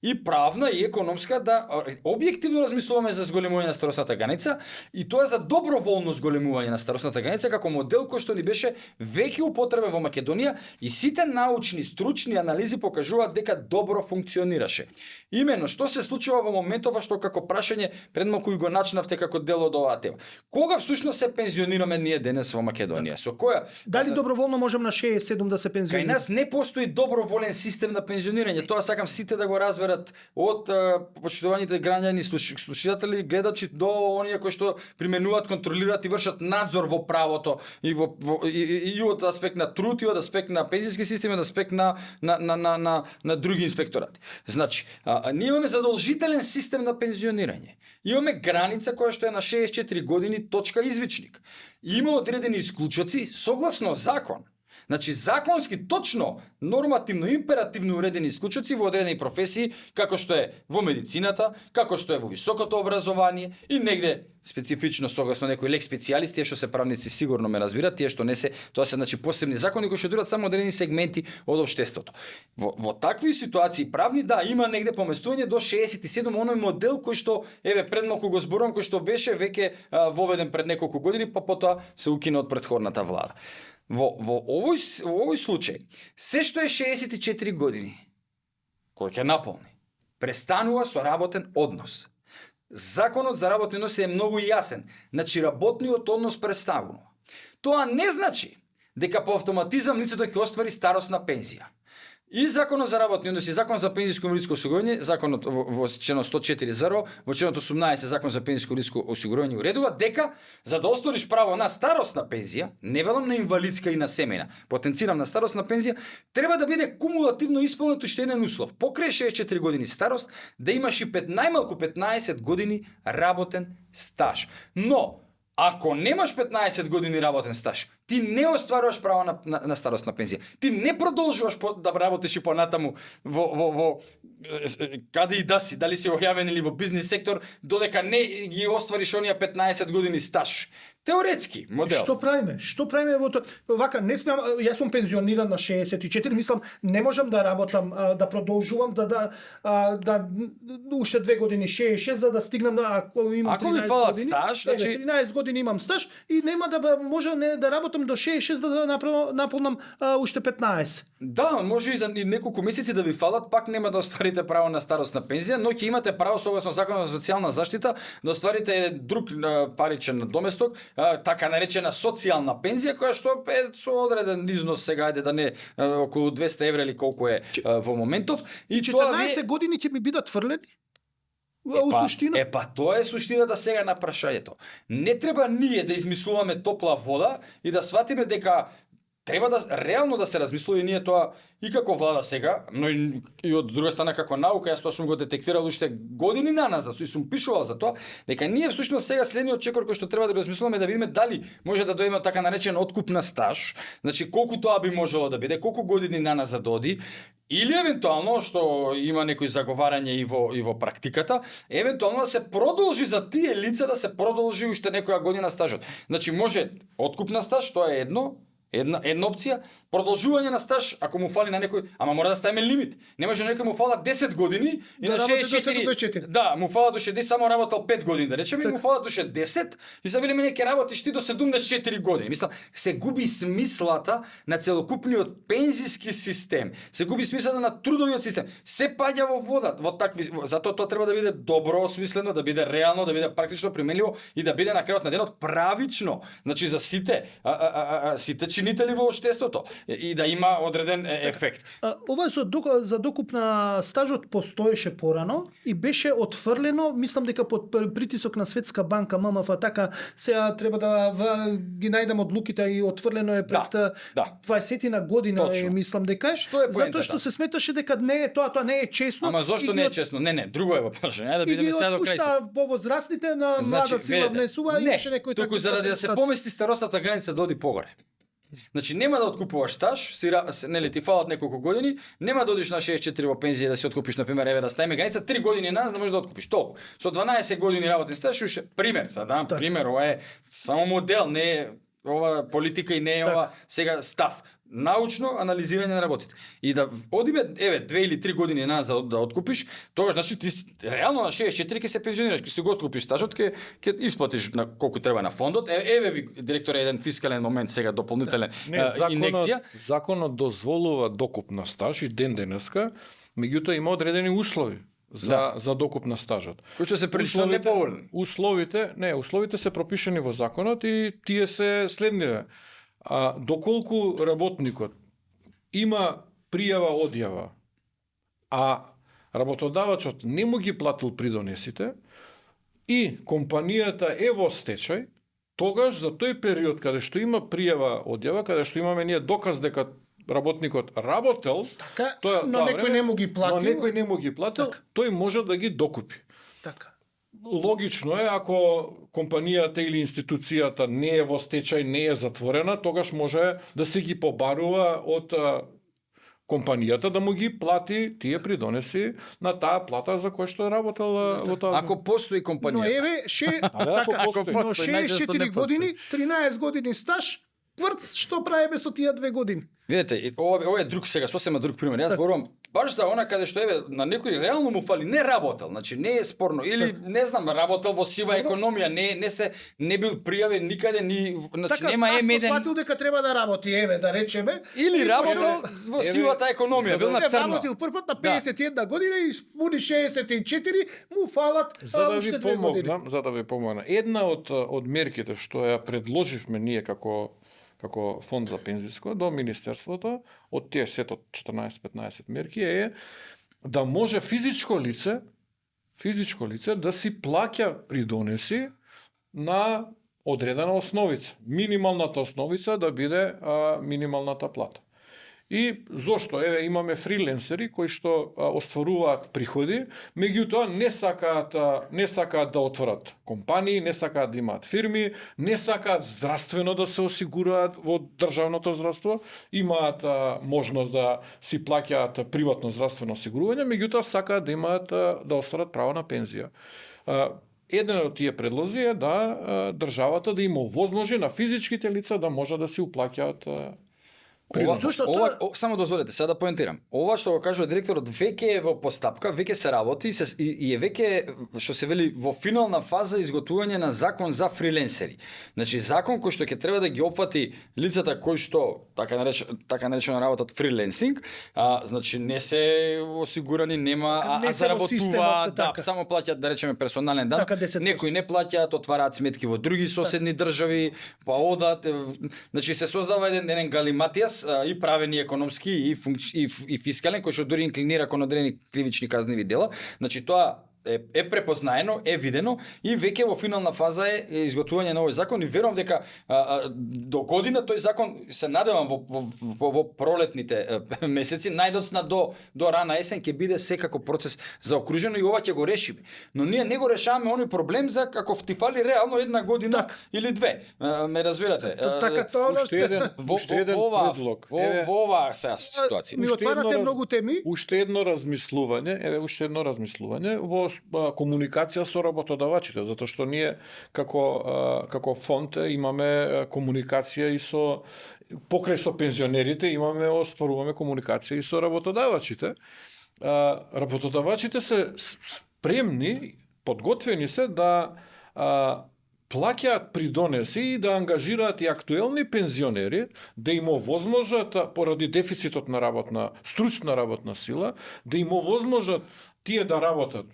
и правна и економска да објективно размислуваме за зголемување на старосната граница и тоа за доброволно зголемување на старосната граница како модел кој што ни беше веќе употреба во Македонија и сите научни, стручни анализи покажуваат дека добро функционираше. Именно што се случува во моментов што како прашање пред малку и го начнавте како дел од оваа тема. Кога всушност се пензионираме ние денес во Македонија? Со која? Дали доброволно можам на 67 да се Кај пензионирам? нас не постои доброволен систем на пензионирање. Тоа сакам сите да го разберат од почитуваните граѓани, слушатели, гледачи до оние кои што применуваат, контролираат и вршат надзор во правото и и од аспект на труд, и од аспект на пензиски систем, и од аспект на други инспекторати. Значи, ние имаме задолжителен систем на пензионирање. Имаме граница која што е на 64 години точка извичник. Има одредени исклучоци согласно закон. Значи, законски, точно, нормативно, императивно уредени исклучоци во одредени професии, како што е во медицината, како што е во високото образование и негде специфично согласно некој лек специјалист, тие што се правници сигурно ме разбират, тие што не се, тоа се значи посебни закони кои што дурат само одредени сегменти од општеството. Во такви ситуации правни, да, има негде поместување до 67, оној модел кој што еве пред малку го зборувам, кој што беше веќе воведен пред неколку години, па потоа се укина од претходната влада. Во овој случај, се што е 64 години, кој ќе наполни, престанува со работен однос. Законот за работен однос е многу јасен. Значи, работниот однос престанува. Тоа не значи дека по автоматизам лицето ќе оствари старосна пензија. И Законот за работни односи, Закон за пензиско и инвалидско осигурување, Законот во член 104.0, во член 18 Закон за пензиско и инвалидско осигурување уредува дека за да оствариш право на старосна пензија, не велам на инвалидска и на семејна, потенцирам на старосна пензија, треба да биде кумулативно исполнет уште еден услов. Покрај 64 години старост да имаш и најмалку 15 години работен стаж. Но ако немаш 15 години работен стаж, ти не остваруваш право на старосна пензија. Ти не продолжуваш да работиш и понатаму во каде и да си, дали си ојавен или во бизнис сектор, додека не ги оствариш оние 15 години стаж. Теоретски модел. Што правиме? Што правиме во тоа? Вака, не смеам, јас сум пензиониран на 64, мислам, не можам да работам, да продолжувам, да уште 2 години 66 за да стигнам ако имам 13 Ако ми фалат години, стаж, значи 13 години имам стаж и нема да може не да работам до 66 да наполнам уште 15. Да, може и за неколку месеци да ви фалат, пак нема да остварите право на старосна пензија, но ќе имате право согласно Законот за социјална заштита да остварите друг паричен доместок, така наречена социјална пензија, која што е со одреден износ сега, да не околу 200 евра или колку е во моментов. И 14 години ќе ми бидат фрлени? У суштина? Тоа е суштината сега на прашањето. Не треба ние да измислуваме топла вода и да сватиме дека треба да реално да се размислува и ние тоа и како влада сега, но и од друга страна како наука, јас тоа сум го детектирал уште години наназад, и сум пишувал за тоа, дека ние всушност сега следниот чекор кој што треба да размислуваме да видиме дали може да дојме така наречен откуп на стаж, значи колку тоа би можело да биде, колку години наназад оди, или евентуално што има некои заговарање и во практиката, евентуално да се продолжи за тие лица да се продолжи уште некоја година стажот. Значи може откуп на стаж, тоа е една опција, продолжување на стаж ако му фали на некој, ама мора да ставиме лимит. Не може некој му фала 10 години и да на 64. Да, му фала до 60, само работел 5 години, да речеме, и му фала до 10 и за велиме ќе работиш ти до 74 години. Мислам, се губи смислата на целокупниот пензиски систем. Се губи смислата на трудовиот систем. Се паѓа во вода, во такви, затоа тоа треба да биде добро осмислено, да биде реално, да биде практично применливо и да биде на крајот на денот правично. Значи за сите чинители во општеството и да има одреден ефект. Ова за докуп на стажот постоеше порано и беше отфрлено, мислам дека под притисок на Светска банка, ММФ, така сега треба да ги најдам одлуките и отфрлено е пред 20-на година, мислам дека затоа што се сметаше дека не е тоа не е честно. Ама зошто не е честно? Не, друго е во прашање. Ајде да бидеме сега до крај. Уште повозрастните на млада сила внесува и имаше некој туку заради да се помести старосната граница да оди погоре. Значи нема да откупуваш стаж, нели ти фалат неколку години, нема да одиш на 64 во пензија да си откупиш на пример, еве да ставиме граница 3 години нас да можеш да откупиш толку. Со 12 години работен стаж уште пример, пример, ова е само модел, не е ова политика и не е ова сега став. научно анализирање на работите. И да одиме 2 или 3 години назад да откупиш, тогаш значи ти реално на 64 ќе се пензионираш, ќе си го откупиш стажот, ќе исплатиш на колку треба на фондот. Еве ви директор еден фискален момент сега дополнителен инекција. Законот дозволува докуп на стаж и ден денеска, меѓутоа има одредени услови за докуп на стажот. Кои што се прилично неповолни. Условите се пропишани во законот и тие се следниве. Доколку работникот има пријава одјава, а работодавачот не му ги платил придонесите и компанијата е во стечај, тогаш за тој период каде што има пријава одјава, каде што имаме ние доказ дека работникот работел, Така, тоа некој не му ги платил. Тој може да ги докупи. Така. Логично е, ако компанијата или институцијата не е во стечај, не е затворена, тогаш може да се ги побарува од компанијата да му ги плати тие придонеси на таа плата за која што е работел во тоа. Ако постои компанија. Но еве, но 64 години, 13 години стаж, кврц, што правиме со тие 2 години? Видете, ова е друг сега, сосема друг пример. Јас зборувам баш за она каде што еве на некој реално му фали, не работел, значи не е спорно или не знам, работел во сива економија, не бил пријавен никаде, значи нема Аз еден сватил дека треба да работи, еве да речеме, или работел во сивата економија, бил на се црно. работил прв пат на 51 година и испуни 64, му фалат За да уште ви 2 години. помогнам, една од мерките што ја предложивме ние како фонд за пензиско до Министерството, од тие сето 14-15 мерки е да може физичко лице да си плаќа придонеси на одредена основица. Минималната основица да биде минималната плата. И зошто? Еве имаме фриленсери кои што остваруваат приходи, меѓутоа не сакаат да отворат компании, не сакаат да имаат фирми, не сакаат здравствено да се осигураат во државното здравство, имаат можност да си плаќаат приватно здравствено осигурување, меѓутоа сакаат да имаат да остварат право на пензија. Еден од тие предлози е да државата да им овозможи на физичките лица да може да си уплаќаат Само дозволете, сега да поентирам. Ова што го кажува директорот веќе е во постапка, веќе се работи и е веќе, што се вели, во финална фаза изготвување на закон за фриленсери. Значи закон кој што ќе треба да ги опфати лицата кои што така наречено работат фриленсинг, значи не се осигурани, нема Не се во заработуваат, системот, така. само плаќаат да речеме персонален дан. Така 10%. Некои не плаќаат, отвараат сметки во други соседни држави, па одат, значи се создава еден галиматијас и правен и економски и фискален, кој што дури инклинира кон одредени кривични казниви дела. Значи тоа е препознаено, е видено и веќе во финална фаза е изготвување на овој закон и верувам дека до година тој закон се надевам во пролетните месеци, најдоцна до рана есен ќе биде секако процес заокружено и ова ќе го решиме. Но ние не го решаваме оној проблем за ако ти фали реално една година или две. Ме разбирате? Така тоа уште еден предлог. Во оваа ситуација. Ми отварате многу теми. Уште едно размислување во комуникација со работодавачите, затоа што ние како фонд имаме комуникација и покрај со пензионерите остваруваме комуникација и со работодавачите. Работодавачите се спремни, подготвени се да плаќаат придонеси и да ангажираат и актуелни пензионери да им овозможат поради дефицитот на стручна работна сила, да им овозможат тие да работат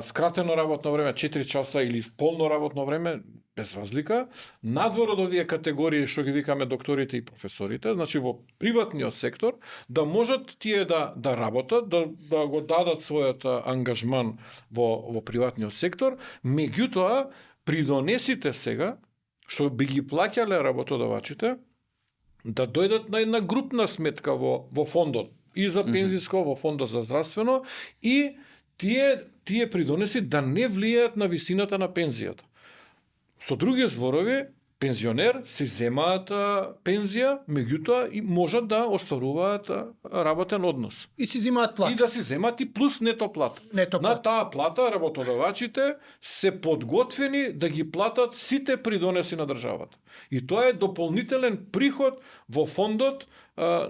скратено работно време, 4 часа или полно работно време, без разлика, надвор од овие категории што ги викаме докторите и професорите, значи во приватниот сектор, да можат тие да работат, да го дадат својот ангажман во приватниот сектор, меѓутоа придонесите сега, што би ги плаќале работодавачите, да дојдат на една групна сметка во фондот, и за пензиско, во фондот за здравствено, и тие придонеси да не влијаат на висината на пензијата. Со други зборови, пензионер си земаат пензија, меѓутоа и можат да остваруваат работен однос. И си земаат плата. И да си земаат и плюс нето плата. На таа плата работодавачите се подготвени да ги платат сите придонеси на државата. И тоа е дополнителен приход во фондот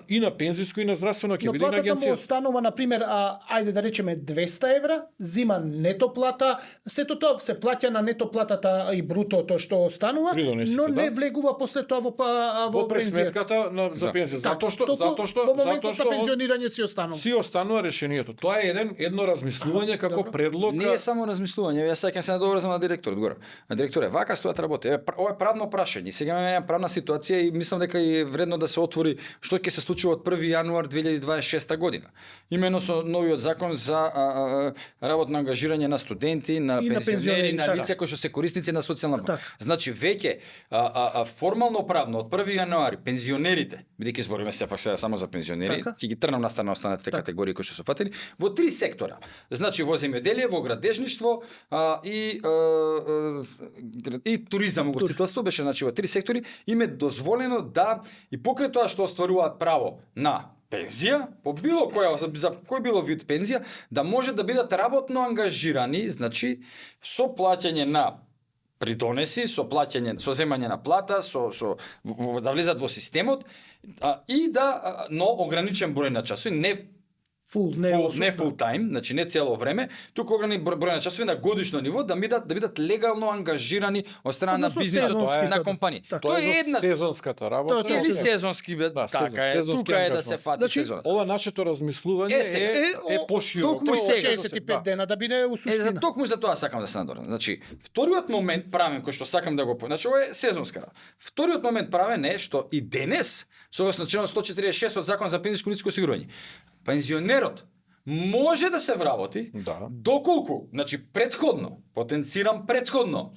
и на пензиско и на здравствено ќе Но биде и на платата му агенција. останува, например, ајде да речеме 200 евра, зима нето плата, сето тоа се плаќа на нето платата и брутото што останува, Придонесите, но не да. влегува после тоа во Во пензија. пресметката за пензија. Затоа што во моментот на он пензионирање си останува. си останува решението. Тоа е едно размислување како предлог. Не е само размислување, јас сеќавам се надоврзам на директорот горе. А директоре, вака стојат работи. Ова е правно прашање. Сега имаме една правна ситуација и мислам дека е вредно да се отвори што ќе се случи од 1 јануар 2026 година. Имено со новиот закон за работно ангажирање на студенти, на И на пензионери, пензионери, на така. лица кои што се корисници на социјална помош. Така. Значи веќе формално правно од 1 јануари пензионерите, бидејќи збориме сепак сега само за пензионери, Така. ќе ги трнам на страна останатите категории кои што се фатени, во 3 сектора. Значи во земјоделие, во градежништво и туризам, угостителство беше, значи во 3 сектори им е дозволено да и покрај тоа што остваруваат право на пензија, по било која, за кој било вид пензија, да може да бидат работно ангажирани, значи со плаќање на придонеси, со плаќање, со земање на плата, да влезат во системот и да, но ограничен број на часови, не full time, значи не цело време, туку ограничен број на часови на годишно ниво да бидат легално ангажирани од страна на Односно бизнисот, сезонски, на да. компанија. Така. Тоа е за една сезонската работа. Тоа или Точно. сезонски бе, Да, така е, сезонски тука е да ангажман. се фати Значи, сезон. Ова нашето размислување е пошироко. токму Токму сега, 65 дена да биде у суштина. токму за тоа сакам да се надорам. Значи, вториот момент правен кој што сакам да го значи ова е сезонска работа. Вториот момент правен е што и денес, согласно член 146 од Закон за пензиско и инвалидско осигурување, пензионерот може да се вработи Да. доколку, значи предходно, потенцирам предходно,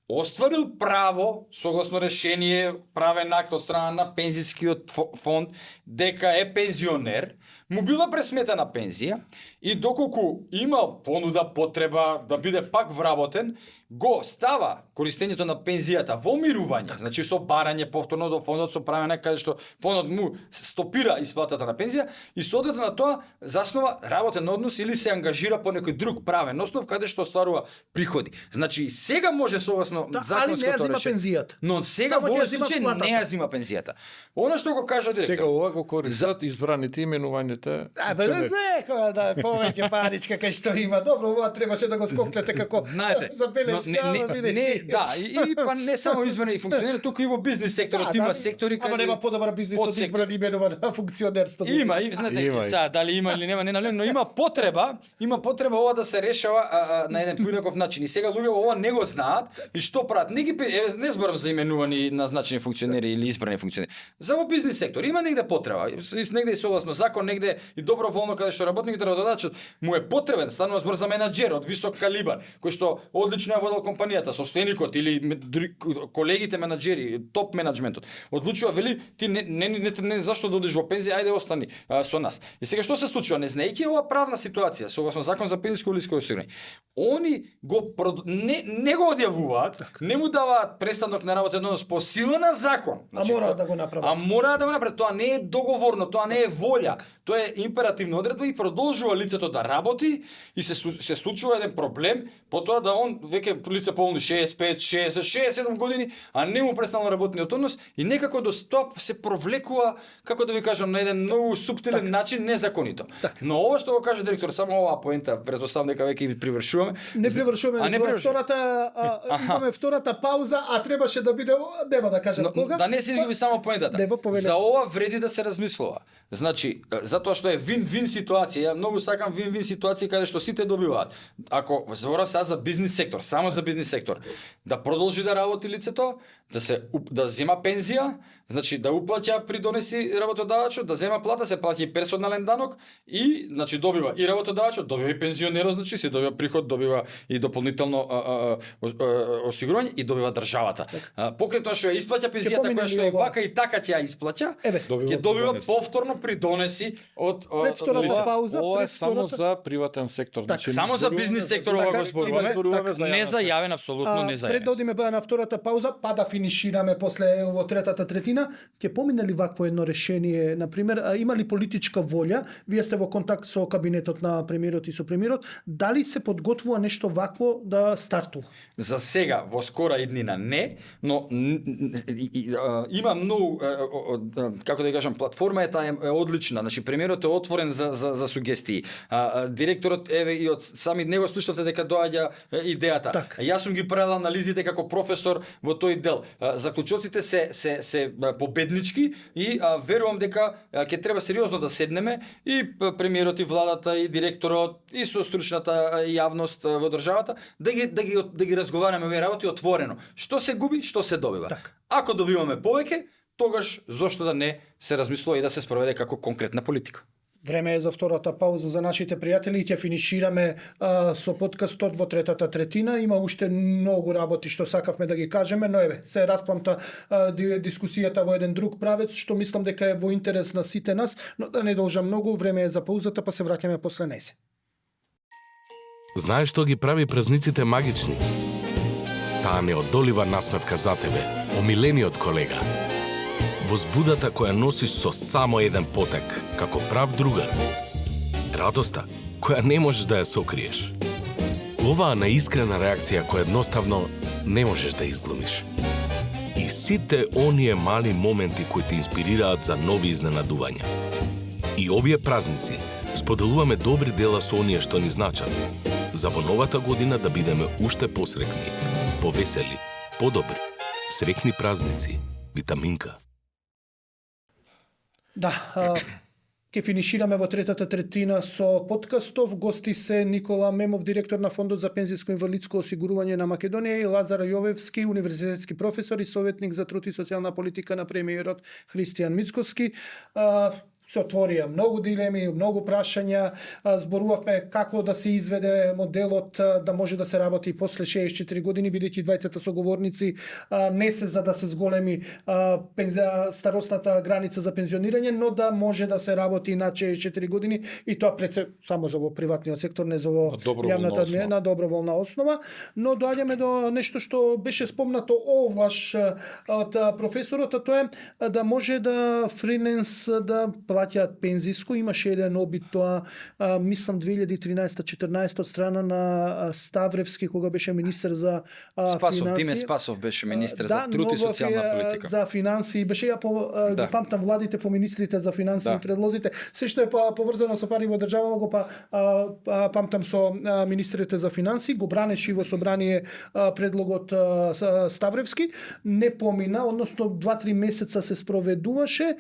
остварил право согласно решение, правен акт од страна на пензискиот фонд дека е пензионер, му била пресметана пензија и доколку има понуда, потреба да биде пак вработен, го става користењето на пензијата во мирување, значи со барање повторно до фондот, со правење каде што фондот му стопира исплатата на пензија и соодветно на тоа заснова работен однос или се ангажира по некој друг правен основ каде што остварува приходи. Значи сега може согласно Да, али не ја законското зима решение. пензијата. Но сега Само во ќе ја овој зима случај платата. не ја зима пензијата. Она што го кажа Сега директор. ова го користат избраните именуваните. Абе, да секоја да повеќе паричка кај што има. Добро, ова требаше да го скокнете како Знаете, забелешка, ама видите. да, и па не само избрани функционери, туку и во бизнис секторот има сектори Ама нема подобар бизнис од подсектор. избран именуван функционер што да Има, и знаете, Има и. сега дали има или нема, не налем, но има потреба ова да се решава на еден поинаков начин. И сега луѓе ова не го знаат и што прават? Не зборам за именувани назначени функционери или избрани функционери. За во бизнис сектор има негде потреба, негде и согласно закон, негде и доброволно каде што работникот работодачот му е потребен, станува збор за менаџер од висок калибар, кој што одлично ја водел компанијата, собственикот или колегите менаџери, топ менаџментот. Одлучува вели ти не зашто да одиш во пензија, ајде остани со нас. И сега што се случува? Не знаејќи ова правна ситуација, согласно закон за пензиско и инвалидско осигурување, они не го одјавуваат, не му даваат престанок на работен однос по сила на закон. А мора да го направат. А мора да го направат. Тоа не е договорно, тоа не е волја. Тоа е императивна одредба и продолжува лицето да работи и се случува еден проблем, потоа да он веќе лице полни 65, 60, 67 години, а не му престанал работниот однос и некако до тоа се провлекува, како да ви кажам, на еден многу суптилен начин незаконито. Но ова што го каже директор, само оваа поента, претпоставам дека веќе ги привршуваме. Не привршуваме, имаме втората пауза, а требаше да биде, нема да кажам кога. Да не се изгуби само поентата. За ова вреди да се размислува. Значи, затоа што е вин-вин ситуација, ја многу сакам вин-вин ситуација каде што сите добиваат. Ако зборам сега за бизнис сектор, само за бизнис сектор, да продолжи да работи лицето, да зема пензија, значи да уплаќа придонеси работодавачот, да зема плата, се плаќа и персонален данок и значи добива и работодавачот, добива и пензионерот, значи се добива приход, добива и дополнително осигурување и добива државата. Покрај тоа што ја исплаќа пензијата која што и вака и така ќе ја исплаќа, ќе добива повторно придонеси Пред втората лица. пауза, Ова е пред само втората- за приватен сектор. Така, Значи, Само за зборуваме бизнис сектор така, ова го зборуваме. зборуваме за Не јавен за јавен, апсолутно не за Пред да јавен. одиме во втората пауза, па да финишираме после во третата третина, ќе помине ли вакво едно решение, на пример, има ли политичка волја, вие сте во контакт со кабинетот на премиерот и со премиерот, дали се подготвува нешто вакво да стартува? За сега, во скора иднина не, но има многу, како да кажам, платформата е одлична. Значи, премиерот е отворен за сугестии. Директорот, еве, и од сами него слушавте дека доаѓа идејата. Так. Јас сум ги правил анализите како професор во тој дел. Заклучоците се победнички и верувам дека ќе треба сериозно да седнеме и премиерот и владата и директорот и со стручната јавност во државата да ги разговараме овие работи отворено. Што се губи, што се добива. Так. Ако добиваме повеќе, тогаш зошто да не се размислува и да се спроведе како конкретна политика. Време е за втората пауза за нашите пријатели и ќе финишираме со подкастот во третата третина. Има уште многу работи што сакавме да ги кажеме, но еве, се распламта дискусијата во еден друг правец, што мислам дека е во интерес на сите нас, но да не должам многу, време е за паузата, па се враќаме после нејзе. Знаеш што ги прави празниците магични? Таа неодолива насмевка за тебе, омилениот колега. Возбудата која носиш со само еден потек, како прав другар. Радоста која не можеш да ја сокриеш. Оваа неискрена реакција која едноставно не можеш да изглумиш. И сите оние мали моменти кои те инспирираат за нови изненадувања. И овие празници споделуваме добри дела со оние што ни значат. За во новата година да бидеме уште посрекни, повесели, подобри. Срекни празници. Витаминка. Да, ќе финишираме во третата третина со подкастов. Гости се Никола Мемов, директор на Фондот за пензиско инвалидско осигурување на Македонија, и Лазар Јовевски, универзитетски професор и советник за труд и социјална политика на премиерот Христијан Мицкоски. Се отворија многу дилеми, многу прашања, зборувавме како да се изведе моделот да може да се работи и после 64 години, бидејќи двајцата соговорници не се за да се зголеми старосната граница за пензионирање, но да може да се работи на 64 години и тоа пред се само за во приватниот сектор, не за во јавната на доброволна основа, но доаѓаме до нешто што беше спомнато оваш од професорот, а тоа е да може да фриленс да плаќаат пензиско. Имаше еден обид тоа, мислам 2013-14 од страна на Ставревски, кога беше министер за Спасов, финансии. Тиме Спасов беше министер за труд и социјална политика. За финансии беше, ја Да. памтам владите по министрите за финансии Да. и предлозите. Се што е поврзано со пари во држава, го памтам со министрите за финансии, го бранеше и во собрание предлогот Ставревски, не помина, односно 2-3 месеца се спроведуваше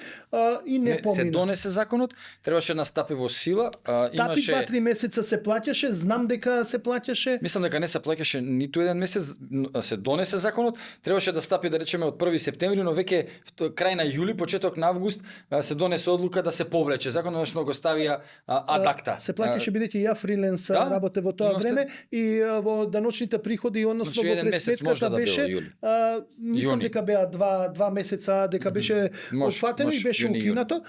и не помина. Се донесе законот, требаше настапи во сила, Стапи имаше 2-3 месеца се плаќаше, знам дека се плаќаше. Мислам дека не се плаќаше ниту еден месец, се донесе законот, требаше да стапи, да речеме, од 1 септември, но веќе крај на јули, почеток на август се донесе одлука да се повлече законот, односно го ставија адакта. Се плаќаше бидејќи ја фриленс Да, работе во тоа имавте- време и во даночните приходи, односно Значи, во еден месец може пресметката да било, беше, јули. мислам Јуни. дека беа два месеца, дека беше Може, отфатено и може, беше јуни, јули. укинато.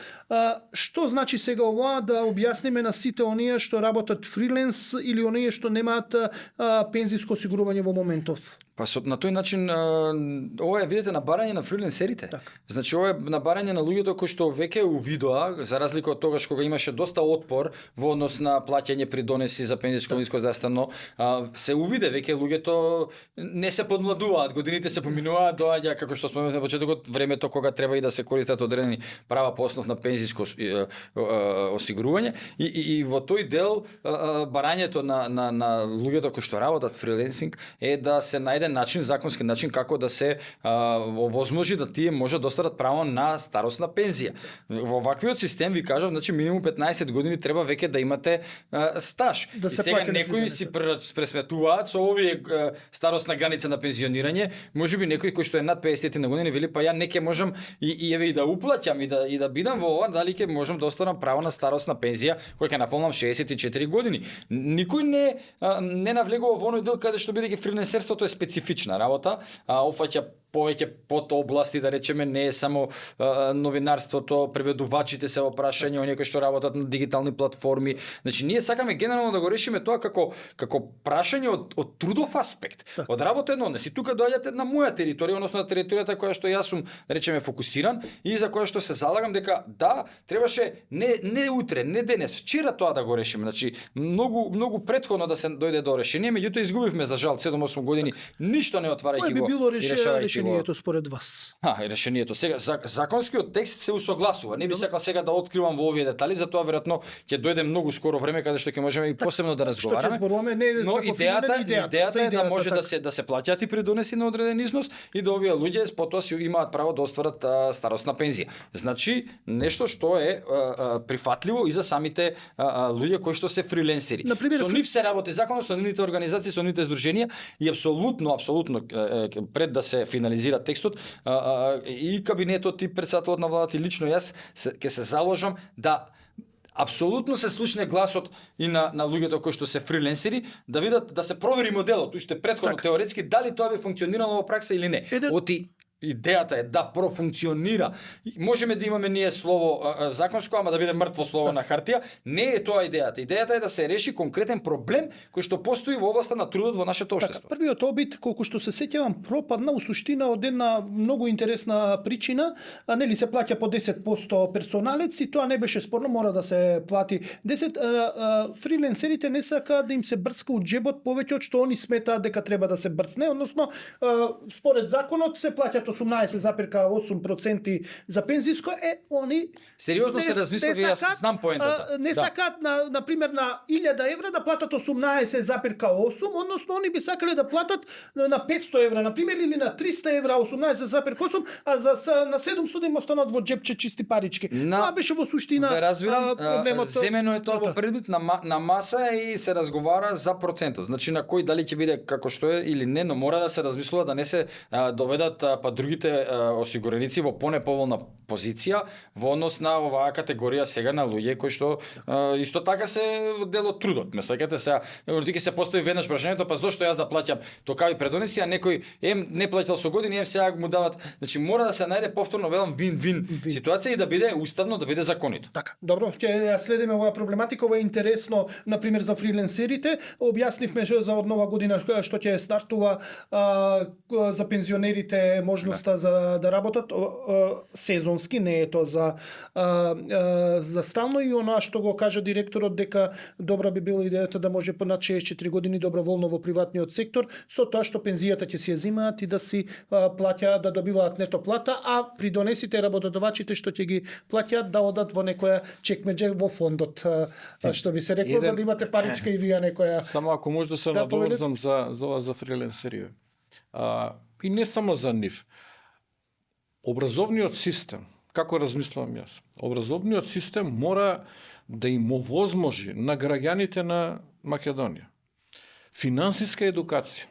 Што значи сега ова, да објасниме на сите оние што работат фриленс или оние што немаат пензиско осигурување во моментов? Па на тој начин ова е, видите, набарање на фриленсерите. Така. Значи ова е набарање на луѓето кои што веќе увидоа, за разлика од тогаш кога имаше доста отпор во однос на плаќање придонеси за пензиско инвалидско здравствено, се увиде веќе луѓето не се подмладуваат, годините се поминуваат, доаѓа како што споменавме на почетокот, времето кога треба и да се користат одредени права по основ на пензиско осигурување и во тој дел барањето на луѓето кои што работат фриленсинг е да се најде начин, законски начин како да се овозможи да тие може да остварат право на старосна пензија. Во ваквиот систем ви кажав, значи минимум 15 години треба веќе да имате стаж. Да И се сега плаќа некои си пресметуваат со овие старосна граница на пензионирање, можеби некој кој што е над 50 на години вели па ја не ќе можам и еве и да уплаќам и да бидам во ова, дали ќе можам да остварам право на старосна пензија кој ќе наполнам 64 години. Никој не навлегува во оној дел каде што бидејќи фриленсерството е специфична работа, опфаќа повеќе под области, да речеме, не е само новинарството, преведувачите се во прашање, оние кои што работат на дигитални платформи. Значи ние сакаме генерално да го решиме тоа како прашање од трудов аспект, од работен однос. И тука доаѓате на моја територија, односно на територијата која што јас сум, да речеме, фокусиран и за која што се залагам дека да, требаше не утре, не денес, вчера тоа да го решиме. Значи многу претходно да се дојде до решение, меѓутоа изгубивме за жал 7-8 години, ништо не отварајќи го. Кој би било решението според вас? Решението сега законскиот текст се усогласува. Не би сакал сега да откривам во овие детали, затоа веројатно ќе дојде многу скоро време каде што ќе можеме и посебно да разговараме. Но идејата е да може да се плаќаат и придонеси на одреден износ и да овие луѓе потоа си имаат право да остварат старосна пензија. Значи нешто што е прифатливо и за самите луѓе кои што се фриленсери. Со нив се работи законот, со нивните организации, со нивните здруженија и апсолутно пред да се финализира текстот и кабинетот и претседателот на владата и лично јас ќе се заложам да апсолутно се слушне гласот и на луѓето кои што се фриленсери, да видат, да се провери моделот, уште претходно теоретски, дали тоа би функционирало во пракса или не. Идејата е да профункционира. Можеме да имаме ние слово законско, ама да биде мртво слово на хартија. Не е тоа идејата. Идејата е да се реши конкретен проблем кој што постои во областа на трудот во нашето општество. Првиот обид, колку што се сеќавам, пропадна у суштина од една многу интересна причина, нели се плаќа по 10% персоналец и тоа не беше спорно, мора да се плати 10. Фриленсерите не сака да им се брцка у џебот повеќе од што они сметаат дека треба да се брцне, односно според законот се плаќаат 18,8% за пензиско, они сериозно се размислува, јас знам поентата. Не сакаат на пример на 1000 евра да платат 18,8, односно они би сакале да платат на 500 евра на пример или на 300 евра 18,8, а на 700 да им останат во џепче чисти парички. Тоа беше во суштина проблемот. Земено е тоа во предвид на маса и се разговара за процентот. Значи на кој дали ќе биде како што е или не, но мора да се размислува да не се доведат другите осигуреници во понеповолна позиција во однос на оваа категорија сега на луѓе кои што исто така се дел од трудот. Ме сеќате сега, ти ќе се постави веднаш прашањето, па зошто јас да плаќам токави предонеси, а некој не плаќал со години, сега му дават. Значи мора да се најде повторно велам вин-вин ситуација и да биде уставно, да биде законито. Така, добро, ќе ја следиме оваа проблематика, ова е интересно, на пример за фриленсерите. Објаснивме за од нова година што ќе стартува за пензионерите можноста за да работат сезонски, не е тоа за стално, и оноа што го кажа директорот дека добра би била идејата да може по 64 години доброволно во приватниот сектор, со тоа што пензијата ќе си ја зимаат и да си плаќаат, да добиваат нето плата, а придонесите работодавачите што ќе ги плаќаат да одат во некоја чекмеџе во фондот, што би се рекло, за да имате паричка и вие некоја. Само ако може да се надоврзам за фриленсерија. И не само за нив. Образовниот систем, како размислувам јас, образовниот систем мора да им овозможи на граѓаните на Македонија финансиска едукација.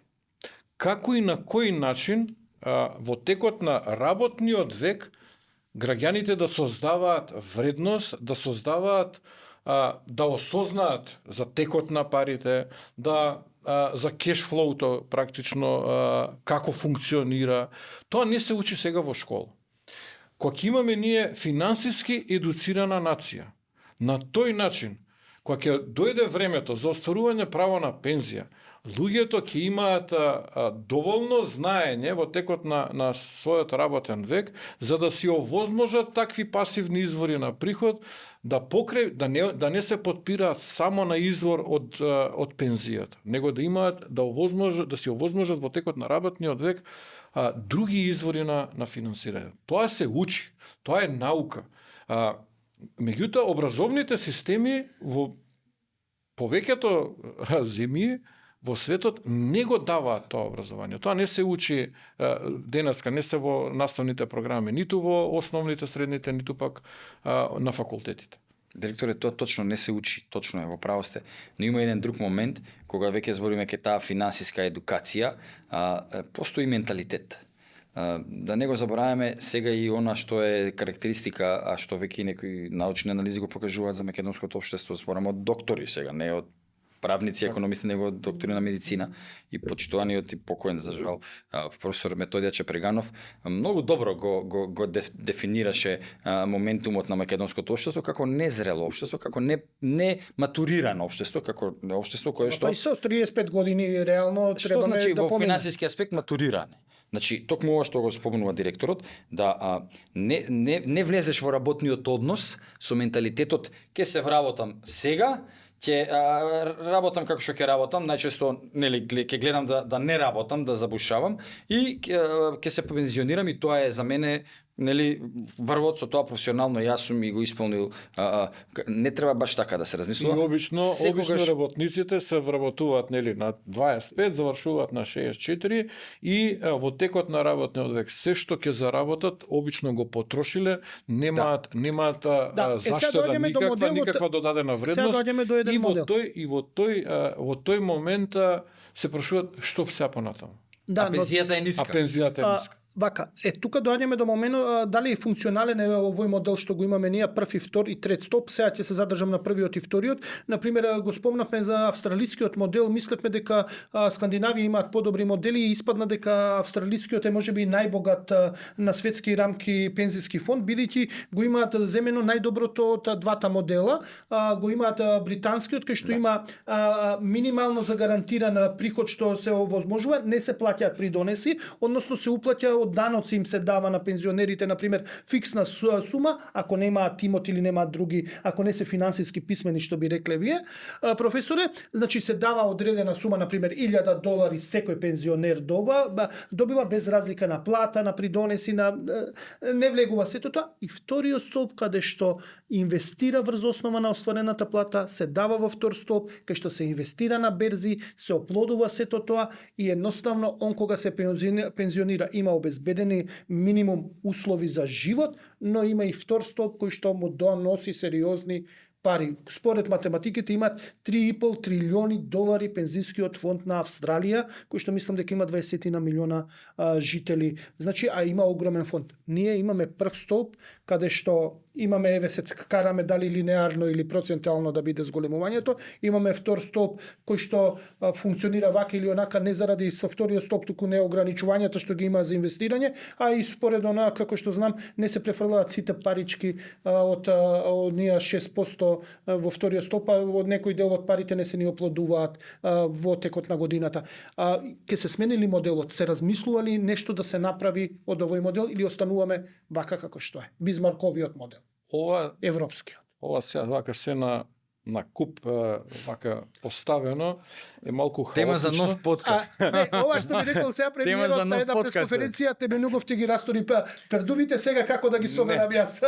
Како и на кој начин во текот на работниот век граѓаните да создаваат вредност, да создаваат, да осознаат за текот на парите, за кешфлоуто практично како функционира. Тоа не се учи сега во школа. Кога ќе имаме ние финансиски едуцирана нација, на тој начин, кога ќе дојде времето за остварување право на пензија, луѓето ќе имаат доволно знаење во текот на својот работен век за да си овозможат такви пасивни извори на приход, да не се подпираат само на извор од пензијата, него да имаат да си овозможат во текот на работниот век други извори на финансирање. Тоа се учи, тоа е наука. Меѓутоа образовните системи во повеќето земји во светот не го даваат тоа образование. Тоа не се учи денеска, не се во наставните програми, ниту во основните, средните, ниту пак на факултетите. Директоре, тоа точно не се учи, точно е, во право сте. Но има еден друг момент, кога веќе збориме ке таа финансиска едукација, постои менталитет. Да не го забораваме сега и она што е карактеристика, а што веќе некои научни анализи го покажуваат за македонското општество, зборам од доктори сега, не од правници, економисти, него доктори на медицина и почитуваниот и покоен за жал професор Методија Чепреганов многу добро го дефинираше моментумот на македонското општество како незрело општество, како не матурирано општество, како општество кое што Па и со 35 години реално што требаме значи да во помине. финансиски аспект матуриране. Значи, токму ова што го спомнува директорот, да не влезеш во работниот однос со менталитетот ќе се вработам сега, ќе работам како што ќе работам, најчесто нели ќе гледам да не работам, да забушавам и ќе се пензионирам и тоа е за мене нели врвот со тоа професионално јас сум и го исполнил. Не треба баш така да се размислува. И обично работниците се вработуваат нели на 25, завршуваат на 64 и во текот на работниот век се што ќе заработат обично го потрошиле, немаат заштеда никаква додадена вредност. До И модел. во тој момент се прашуваат што сега понатаму. А пензијата е ниска. А пензијата е ниска. Вака, тука доаѓаме до моментот дали е функционален е овој модел што го имаме ние, први, втор и трет стоп. Сега ќе се задржам на првиот и вториот. Например, го спомнавме за австралискиот модел, мислевме дека Скандинавија имаат подобри модели и испадна дека австралискиот е можеби најбогат на светски рамки пензиски фонд, бидејќи го имаат земено најдоброто од двата модела. Го имаат британскиот кај што има минимално загарантиран приход што се овозможува, не се плаќаат придонеси, односно се уплаќа од даноци им се дава на пензионерите, например, фиксна сума, ако немаат тимот или немаат други, ако не се финансиски писмени, што би рекле вие, професоре, значи се дава одредена сума, например, $1000 секој пензионер добива без разлика на плата, на придонеси, не влегува сето тоа. И вториот столб, каде што инвестира врз основа на остварената плата, се дава во втор столб, кај што се инвестира на берзи, се оплодува сето тоа и едноставно он кога се пензионира има обезбедени минимум услови за живот, но има и втор столб кој што му доноси сериозни пари. Според математиките имаат $3,5 трилиони пензискиот фонд на Австралија, кој што мислам дека има 20 милиона жители. Значи, има огромен фонд. Ние имаме прв столб каде што имаме, еве се караме дали линеарно или процентуално да биде зголемувањето, имаме втор столб кој што функционира вака или онака не заради со вториот столб туку не ограничувањата што ги има за инвестирање, а и според она како што знам не се префрлаат сите парички од ние 6% во вториот столб, од некој дел од парите не се ни оплодуваат во текот на годината. Ке се сменили моделот, се размислували нешто да се направи од овој модел или остануваме вака како што е? Бизмарковиот модел. Европскиот. Ова сега вака се на куп вака поставено е малку хаотично. Тема за нов подкаст. Ова што би рекол сега премиерот на една пресконференција, тебе многов ти ги растори пердувите сега како да ги соберам јас.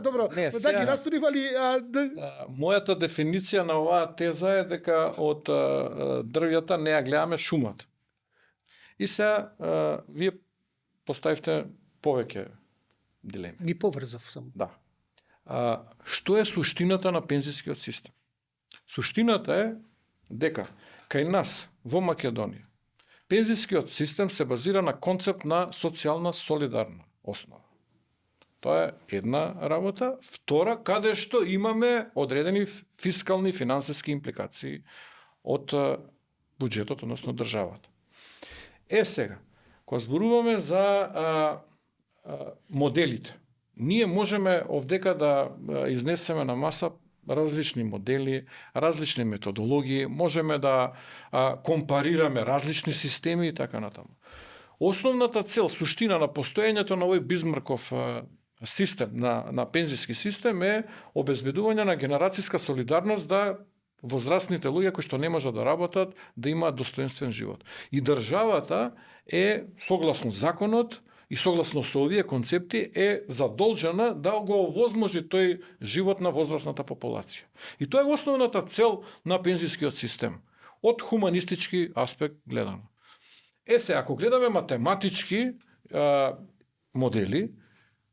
Добро, да ги расторивали. Мојата дефиниција на оваа теза е дека од дрвјата не ја гледаме шумата. И сега вие поставивте повеќе дилеми. Ги поврзав само. Да. Што е суштината на пензискиот систем? Суштината е дека кај нас во Македонија пензискиот систем се базира на концепт на социјална солидарна основа. Тоа е една работа. Втора, каде што имаме одредени фискални финансиски импликации од буџетот, односно државата. Сега, кога зборуваме за моделите, ние можеме овдека да изнесеме на маса различни модели, различни методологии, можеме да компарираме различни системи и така натаму. Основната цел, суштина на постоењето на овој Бизмарков систем, на пензиски систем е обезбедување на генерацијска солидарност да возрастните луѓе кои што не можат да работат, да имаат достоинствен живот. И државата е, согласно законот, и согласно со овие концепти е задолжена да го овозможи тој живот на возрастната популација. И тоа е основната цел на пензискиот систем, од хуманистички аспект гледано. Сега, ако гледаме математички модели,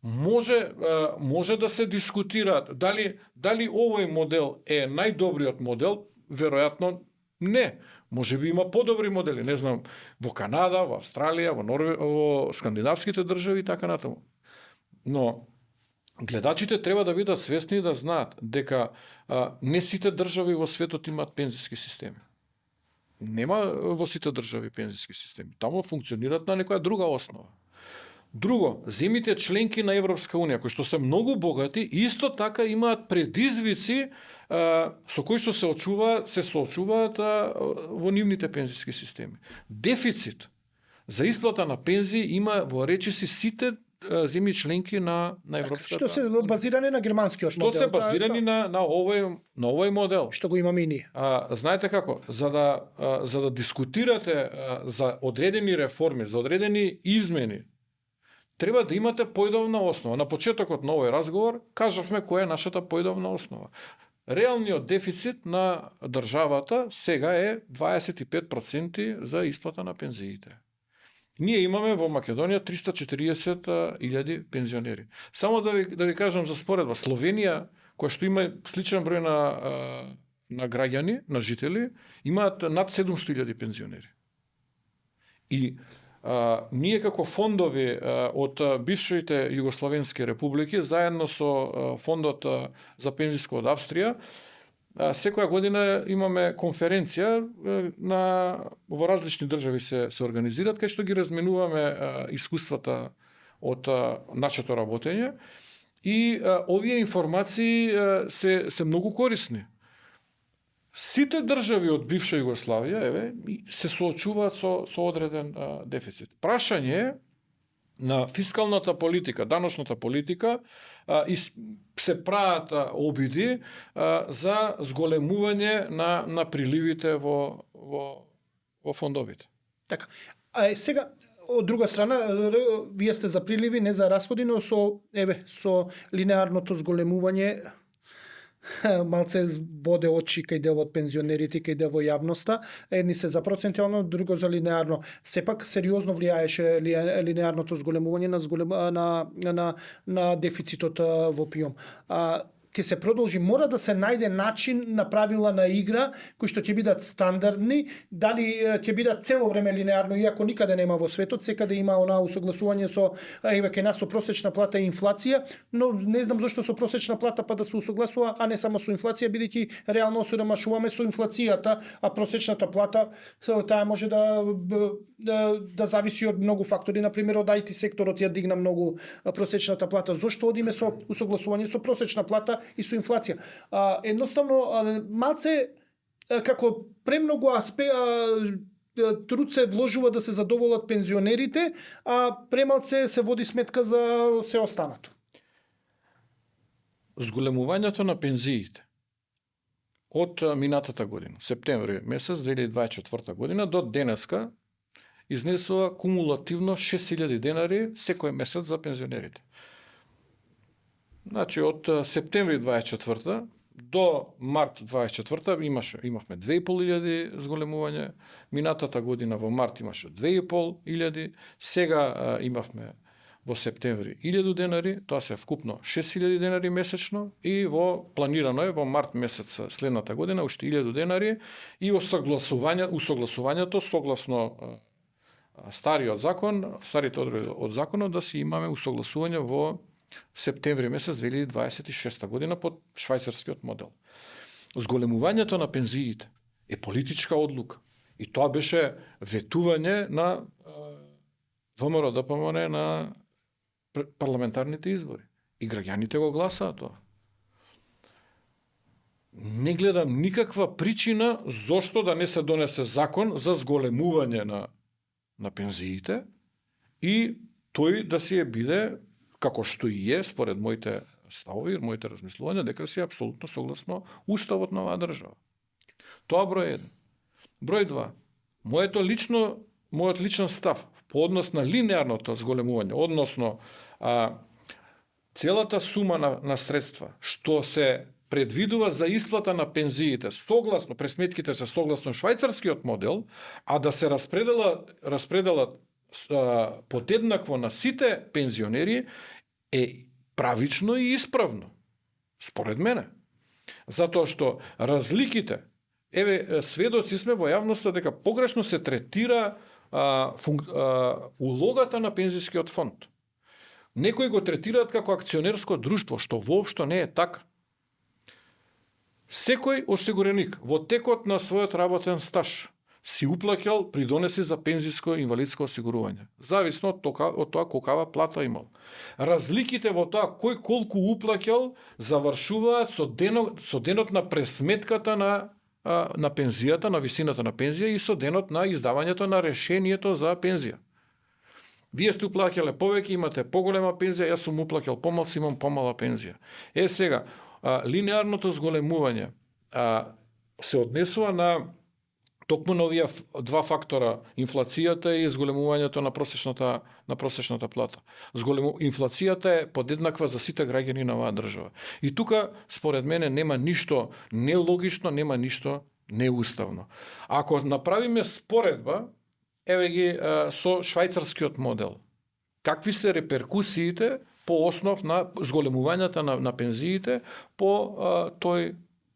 може да се дискутира дали овој модел е најдобриот модел, веројатно не. Може би има подобри модели, не знам, во Канада, во Австралија, во скандинавските држави и така натаму. Но гледачите треба да бидат свесни и да знаат дека не сите држави во светот имаат пензиски системи. Нема во сите држави пензиски системи. Таму функционираат на некоја друга основа. Друго, земите членки на Европска унија, кои што се многу богати, исто така имаат предизвици со кои што се соочуваат во нивните пензиски системи. Дефицит за исплата на пензии има во речиси сите земји членки на Европската. Што се базирани на германскиот модел. Што се базирани на овој модел. Што го имаме и ние. Знаете како, за да дискутирате за одредени реформи, за одредени измени, треба да имате појдовна основа. На почетокот на овој разговор кажавме која е нашата појдовна основа. Реалниот дефицит на државата сега е 25% за исплата на пензиите. Ние имаме во Македонија 340.000 пензионери. Само да ви кажам за споредба, Словенија, која што има сличен број на граѓани, на жители, имаат над 700.000 пензионери. И ние како фондови од бившите југословенски републики, заедно со фондот за пензиско од Австрија, секоја година имаме конференција во различни држави се организираат, кај што ги разменуваме искуствата од нашето работење и овие информации се многу корисни. Сите држави од бивша Југославија се соочуваат со одреден дефицит. Прашање е на фискалната политика, даночната политика и се прават обиди за зголемување на приливите во фондовите. Така. Сега од друга страна, вие сте за приливи, не за расходи, но со линеарното зголемување малце боде очи кај дел од пензионерите, кај дел во јавноста. Едни се за процентуално, друго за линеарно. Сепак сериозно влијаеше линеарното зголемување на дефицитот во ПИОМ. Ќе се продолжи, мора да се најде начин на правила на игра кои што ќе бидат стандардни, дали ќе бидат цело време линеарно, иако никаде нема во светот, секаде има она усогласување со кај нас со просечна плата и инфлација, но не знам зошто со просечна плата па да се усогласува, а не само со инфлација, бидејќи реално осиромашуваме со инфлацијата, а просечната плата таа може да зависи од многу фактори, на пример од IT секторот ја дигна многу просечната плата. Зошто одиме со усогласување со просечна плата и со инфлација? Едноставно, малце како премногу труд се вложува да се задоволат пензионерите, а премалце се води сметка за се останато. Зголемувањето на пензиите од минатата година, септември месец 2024 година до денеска изнесува кумулативно 6.000 денари секој месец за пензионерите. Значи, од септември 24 до март 24 имавме 2.500 зголемување, минатата година во март имаше 2.500, сега имавме во септември 1.000 денари, тоа се вкупно 6.000 денари месечно и планирано е во март месец следната година уште 1.000 денари и усогласувањето согласно старите одредби од законот да си имаме усогласување во септември месец 2026 година под швајцарскиот модел. Зголемувањето на пензиите е политичка одлука и тоа беше ветување на ВМРО-ДПМН на парламентарните избори и граѓаните го гласаа тоа. Не гледам никаква причина зошто да не се донесе закон за зголемување на пензиите и тој да си биде како што и е, според моите ставови, моите размислувања, дека си апсолутно согласно уставот на оваа држава. Тоа број 1. Број 2. Мојот личен став по однос на линеарното зголемување, односно целата сума на средства што се предвидува за исплата на пензиите, согласно пресметките се согласно швајцарскиот модел, а да се распределат подеднакво на сите пензионери е правично и исправно, според мене. Затоа што разликите, сведоци сме во јавноста дека погрешно се третира улогата на пензискиот фонд. некои го третираат како акционерско друштво, што воопшто не е така. Секој осигуреник во текот на својот работен стаж си уплаќал придонеси за пензиско и инвалидско осигурување, зависно од тоа колкава плата имал. Разликите во тоа кој колку уплаќал завршуваат со денот на пресметката на пензијата, на висината на пензија и со денот на издавањето на решението за пензија. Вие сте уплаќале повеќе, имате поголема пензија, јас сум уплаќал помалку, имам помала пензија. Сега, линеарното зголемување се однесува на токму на овие два фактора, инфлацијата и зголемувањето на просечната плата. Инфлацијата е подеднаква за сите граѓани на оваа држава. И тука, според мене, нема ништо нелогично, нема ништо неуставно. Ако направиме споредба, еве ги со швајцарскиот модел, какви се реперкусиите по основ на зголемувањата на пензиите по тој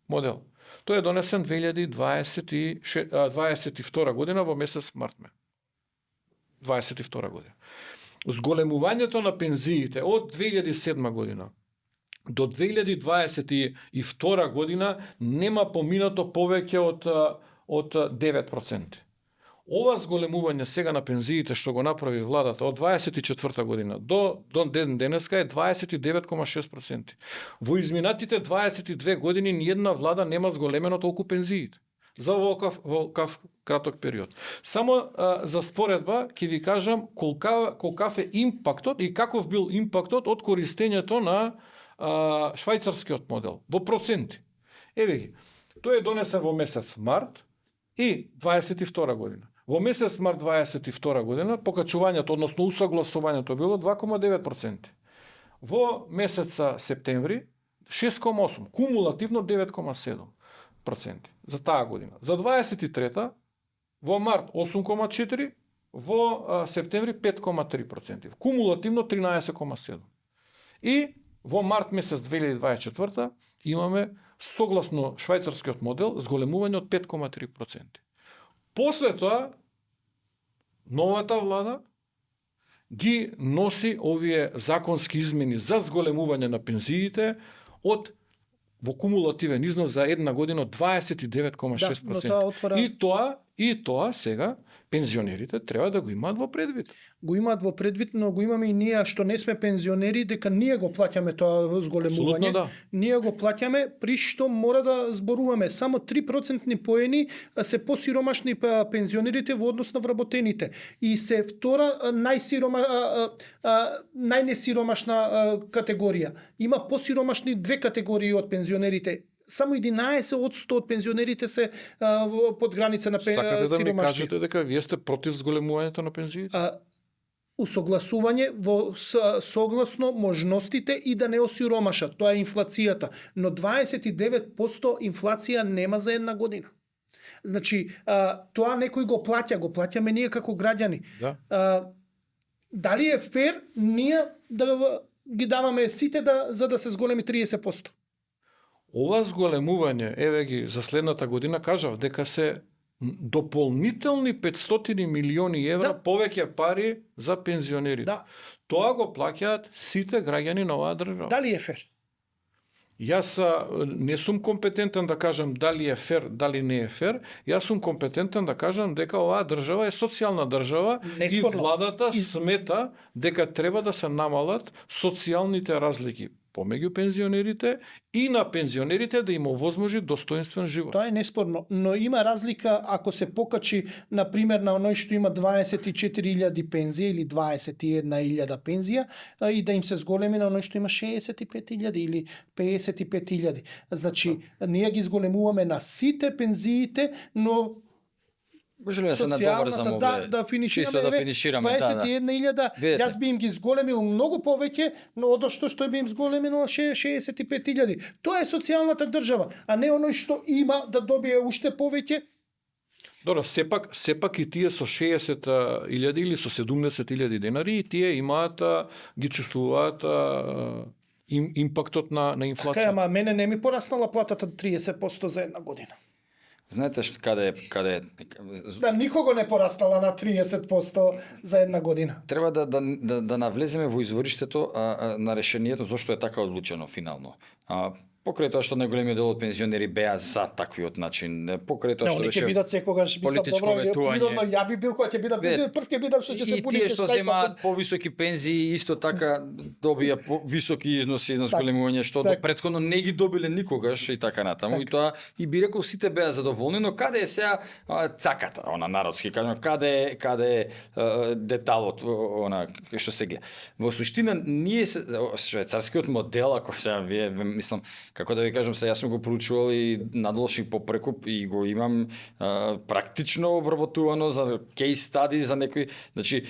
модел? Тој е донесен 2022 година во месец март. 22 година. Зголемувањето на пензиите од 2007 година до 2022 година нема поминато повеќе од 9%. Ова зголемување сега на пензиите што го направи владата од 24 година до ден денеска е 29,6%. Во изминатите 22 години ниедна влада нема зголемено толку пензиите за вакав краток период. Само за споредба ќе ви кажам колкав е импактот и каков бил импактот од користењето на швајцарскиот модел во проценти. Еве ги, тој е донесен во месец март и 22 година. Во месец март 22 година покачувањето, односно усагласувањето било 2,9%. Во месеца септември 6,8%, кумулативно 9,7% за таа година. За 23-та во март 8,4%, во септември 5,3%, кумулативно 13,7%. И во март месец 2024 имаме согласно швајцарскиот модел зголемување од 5,3%. После тоа, новата влада ги носи овие законски измени за зголемување на пензиите од во кумулативен износ за една година од 29,6%. И тоа сега пензионерите треба да го имаат во предвид. Го имаат во предвид, но го имаме и ние што не сме пензионери, дека ние го плаќаме тоа зголемување. Да. Ние го плаќаме, при што мора да зборуваме само 3% поени се посиромашни пензионерите во однос на вработените. И се втора најнесиромашна категорија. Има посиромашни две категории од пензионерите. Само 11% од пензионерите се под граница на сакате да ми сиромашни. кажете дека вие сте против зголемувањето на пензиите? Усогласување во согласно можностите и да не осиромашат. Тоа е инфлацијата. Но 29% инфлација нема за една година. Значи, тоа некој го плаќаме ние како граѓани. Да. Дали е фер ние да ги даваме сите за да се зголеми 30%? Ова зголемување, еве ги, за следната година кажав дека се дополнителни 500 милиони евра повеќе пари за пензионерите. Да. Тоа го плаќаат сите граѓани на оваа држава. Дали е фер? Јас не сум компетентен да кажам дали е фер, дали не е фер. Јас сум компетентен да кажам дека оваа држава е социјална држава. Неспорно. И владата смета дека треба да се намалат социјалните разлики помеѓу пензионерите и на пензионерите да им овозможи достоинствен живот. Тоа е неспорно, но има разлика ако се покачи, на пример, на оној што има 24.000 пензија или 21.000 пензија и да им се зголеми на оној што има 65.000 или 55.000. Значи, ние ги зголемуваме на сите пензиите, но Може ли да се надоврзам овде? Да финишираме. Чисто да финишираме, 21.000, Видете. јас би им ги зголемил многу повеќе, но од што би им зголемил 65.000. Тоа е социјалната држава, а не оној што има да добие уште повеќе. Добро, сепак и тие со 60.000 или со 70.000 денари, и тие имаат, ги чувствуваат импактот на инфлација. Така, ама мене не ми пораснала платата 30% за една година. Знаете каде Да никого не порастала на 30% за една година. треба да навлеземе во извориштето на решението зошто е така одлучено финално. Покрај тоа што најголемиот дел од пензионери беа за таквиот начин, покрај тоа што Они ќе беше бидат секогаш политичко ветување. Природно ја би бил кој ќе бидат пензионер, прв ќе бидам што ќе се и пуни тие што земаат повисоки пензии исто така добија високи износи на зголемување што до претходно не ги добиле никогаш и така натаму. И тоа и би рекол сите беа задоволни, но каде е сега цаката, она народски кажано, каде е деталот, она што се гледа. Во суштина ние швајцарскиот модел, ако сега вие мислам како да ви кажам, се јас сум го проучувал и надолу и попрекуп и го имам практично обработувано за кейс стади за некои, значи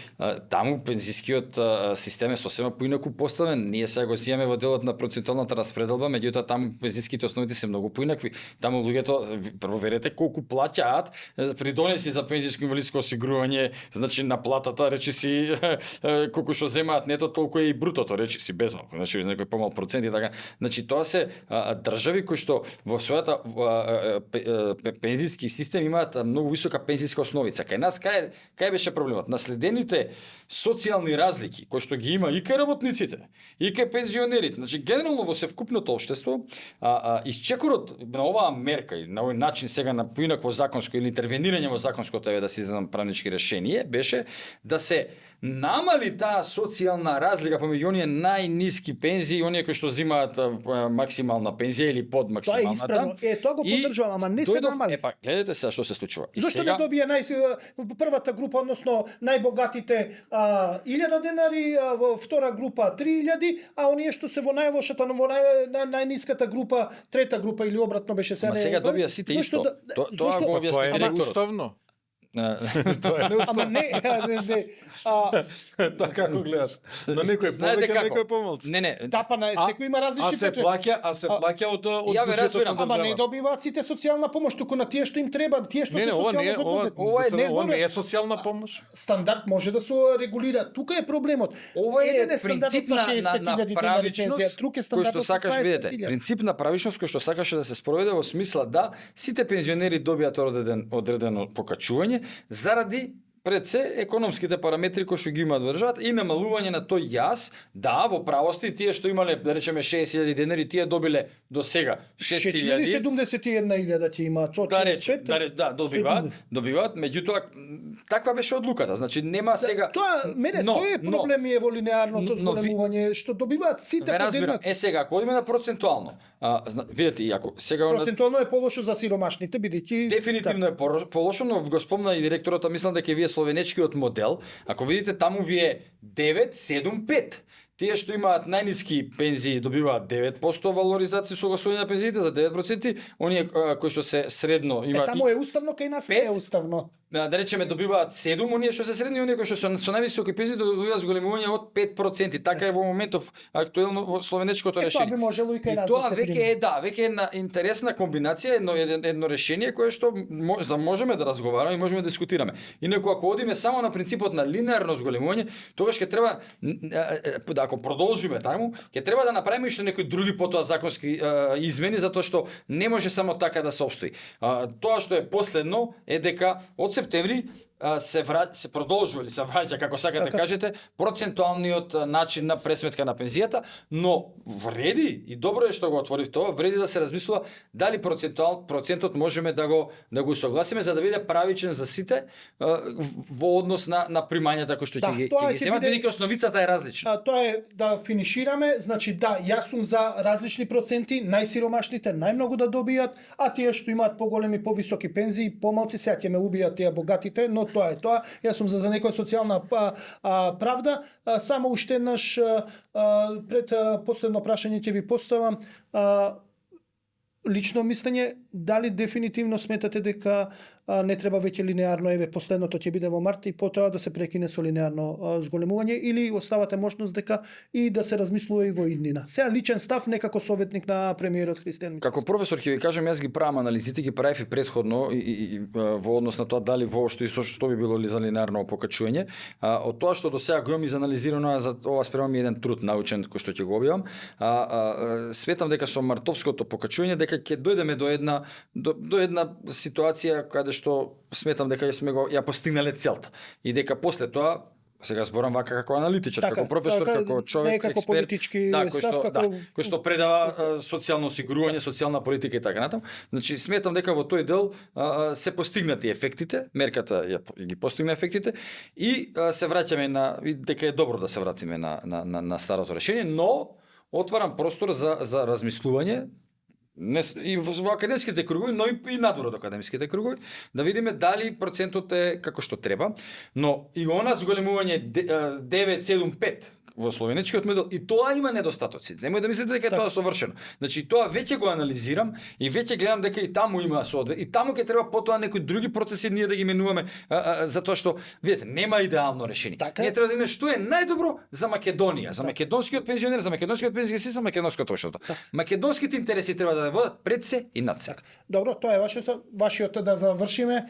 таму пензискиот систем е сосема поинаку поставен. Ние сега го сијаме во делот на процентуалната распределба, меѓутоа таму пензиските основите се многу поинакви. Таму луѓето проверете колку плаќаат придонеси за пензиско инвалидско осигурување, значи на платата речиси колку што земаат нето толку е и брутото речиси без малку, значи некој помал процент и така. Значи тоа се држави кои што во својата пензиски систем имаат многу висока пензиска основица. Кај нас кај беше проблемот? Наследените социјални разлики кои што ги има и кај работниците, и кај пензионерите, значи генерално во севкупното општество, исчекорот на оваа мерка и на овој начин сега на поинакво законско или интервенирање во законското да се изедам правнички решение беше да се намали таа социјална разлика помеѓу оние најниски пензии и оние кои што земаат максимална пензија или под максималната. Тоа е исправно. Тоа го поддржувам, ама не се намали. Гледате сега што се случува. И Зошто сега не добија првата група, односно најбогатите 1000 денари, во втора група 3000, а оние што се во најлошата, но во најниската група, трета група или обратно беше сега. Ама сега добија сите исто. Тоа го објасни Тоа е директорот. неуставно. Тоа е Ама не, Така како гледаш. На некој Знаете повеќе, како? некој помалку. Не, тапана е, секој има различни потреби. се плаќа од Ја ве буџетот разбирам. на Ама не државата. добиваат сите социјална помош, туку на тие што им треба, тие што се ова не социјално е, загрозени. ова не е социјална помош. Стандард може да се регулира. Тука е проблемот. ова е Еден стандардот принцип на на 65.000 денари правичност пензија, друг е кој стандардот што на сакаш 25.000. видите. Принцип на правичност кој што сакаше да се спроведе во смисла да сите пензионери добијат одредено покачување заради пред се економските параметри кои што ги имаат во државата и намалување на тој јас, да, во правости тие што имале, да речеме 60.000 денари, тие добиле до сега 6.000. 71.000 ти има, тоа Да рече, 45. добиваат, меѓутоа таква беше одлуката. Значи нема сега Тоа тој е проблем е во линеарното зголемување, што добиваат сите Ве разбирам. подеднакво. Сега ако одиме на процентуално, видете и ако сега Процентуално е полошо за сиромашните, бидејќи дефинитивно е полошо, но го спомна и директорот, мислам дека вие словенечкиот модел, ако видите таму ви е 975. Тие што имаат најниски пензии добиваат 9% валоризација согласување на пензиите за 9%, оние кои што се средно имаат таму е уставно, кај нас не е уставно. да речеме добиваат 7, оние што се средни, оние кои што се со највисоки пензии добиваат зголемување од 5%. Така е во моментов актуелно во словенечкото Тоа решение. би можело и кај нас тоа да се веќе е веќе е една интересна комбинација, едно решение кое што можеме да разговараме и можеме да дискутираме. Инаку ако одиме само на принципот на линеарно зголемување, тогаш ќе треба ако продолжиме таму, ќе треба да направиме уште некои други потоа законски измени затоа што не може само така да се обстои. Тоа што е последно е дека од септември се продолжува или се враќа, како сакате кажете, процентуалниот начин на пресметка на пензијата, но вреди и добро е што го отворив тоа, вреди да се размислува дали процентот можеме да го согласиме за да биде правичен за сите во однос на примањата кои што ќе ги земат, бидејќи основицата е различна. Тоа е да финишираме, значи да, јас сум за различни проценти, најсиромашните најмногу да добијат, а тие што имаат поголеми, повисоки пензии, помалци сега ќе ме убијат тие богатите, но тоа е тоа. Јас сум за некоја социјална правда. Само уште еднаш пред последно прашање ќе ви поставам лично мислење, дали дефинитивно сметате дека не треба веќе линеарно, еве последното ќе биде во март и потоа да се прекине со линеарно зголемување, или оставате можност дека и да се размислува и во иднина. Сега личен став некако советник на премиерот Христијан Мицкоски. Како професор ќе ви кажам, јас ги правам анализите, ги правев и предходно и во однос на тоа дали воопшто и што би било ли за линеарно покачување. Од тоа што до сега го имам изанализирано, за ова спремам еден труд научен кој што ќе го објавам. Светам дека со мартовското покачување дека ќе дојдеме до една ситуација каде што сметам дека ја постигнале целта и дека после тоа, сега зборам вака како аналитичар, така, како професор, како човек, не како експерт, политички кој што предава социјално осигурување, социјална политика и така натаму. Значи сметам дека во тој дел се постигнати ефектите, мерката ги постигна ефектите и се враќаме и дека е добро да се вратиме на старото решение, но отварам простор за размислување и во академските кругови, но и надвор од академските кругови, да видиме дали процентот е како што треба, но и она зголемување 975 во словенечкиот модел, и тоа има недостатоци. Немој да мислите дека е тоа совршено. Значи тоа веќе го анализирам и веќе гледам дека и таму има и таму ќе треба потоа некои други процеси ние да ги менуваме, затоа што видите, нема идеално решение. Ние треба да имаме што е најдобро за Македонија, за македонскиот пензионер, за македонскиот пензионерски систем, за македонското општество. Македонските интереси треба да водат пред се и над се. Добро, тоа е вашиот да завршиме.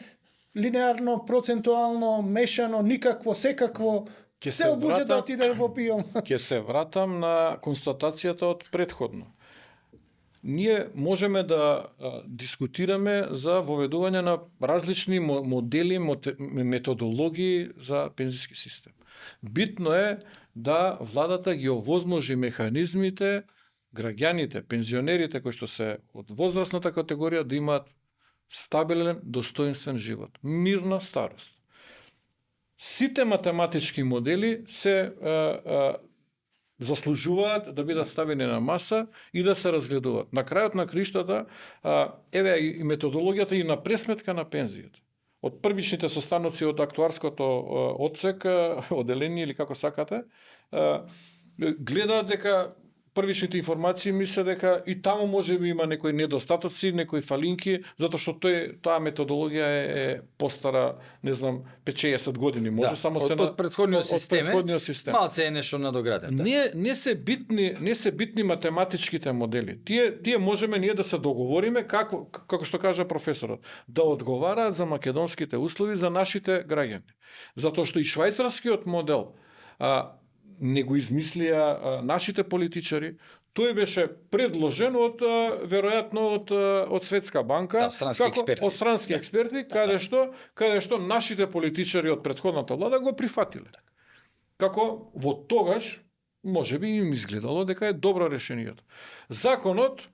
Линеарно, процентуално, мешано, никакво, секакво. Се обуџа да отиде во пијом. Ќе се вратам на констатацијата од предходно. Ние можеме да дискутираме за воведување на различни модели, методологии за пензиски систем. Битно е да владата ги овозможи механизмите, граѓаните, пензионерите кои што се од возрастната категорија да имаат стабилен, достоинствен живот, мирна старост. Сите математички модели се заслужуваат да бидат ставени на маса и да се разгледуваат. На крајот на криштата, еве и методологијата и на пресметка на пензијата. Од првичните состаноци од актуарското одсек, оделение или како сакате, гледаат дека првичните информации мисле дека и таму може би има некои недостатоци, некои фалинки, затоа што таа методологија е постара, не знам, 5-60 години, може само се од претходниот систем. Малце е нешто надоградено. Не се битни математичките модели. Тие можеме ние да се договориме како што кажа професорот, да одговараат за македонските услови за нашите граѓани. Затоа што и швајцарскиот модел не го измислија нашите политичари, тој беше предложен веројатно од Светска банка, од странски експерти, каде што нашите политичари од претходната влада го прифатиле. Како во тогаш можеби им изгледало дека е добро решението. Законот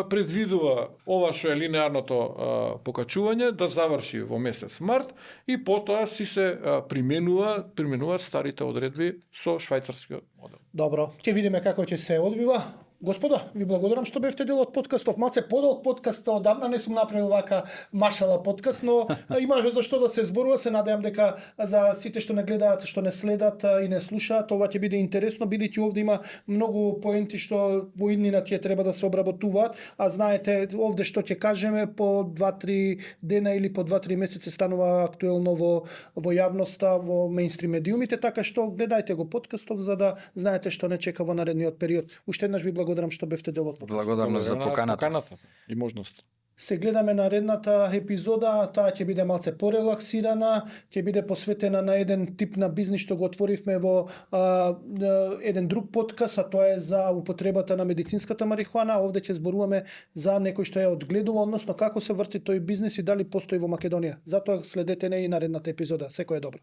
предвидува ова што е линеарното покачување да заврши во месец март и потоа се применуваат старите одредби со швајцарскиот модел. Добро, ќе видиме како ќе се одвива. Господа, ви благодарам што бевте дел од подкастов. Малце подолг подкаст, одамна не сум направил вака машала подкаст, но имаше за што да се зборува. Се надевам дека за сите што не гледаат, што не следат и не слушаат, ова ќе биде интересно, бидејќи овде има многу поенти што во иднина ќе треба да се обработуваат, а знаете, овде што ќе кажеме по 2-3 дена или по 2-3 месеци станува актуелно во јавноста, во мејнстрим медиумите, така што гледајте го подкастов за да знаете што не чека во наредниот период. Уште еднаш ви благодарам што бевте дел од подкастот. Благодарам за поканата и можност. Се гледаме наредната епизода, таа ќе биде малце порелаксирана, ќе биде посветена на еден тип на бизнис што го отворивме во еден друг подкаст, а тоа е за употребата на медицинската марихуана. Овде ќе зборуваме за некој што ја одгледува, односно како се врти тој бизнис и дали постои во Македонија. Затоа следете не и наредната епизода. Секој е добро.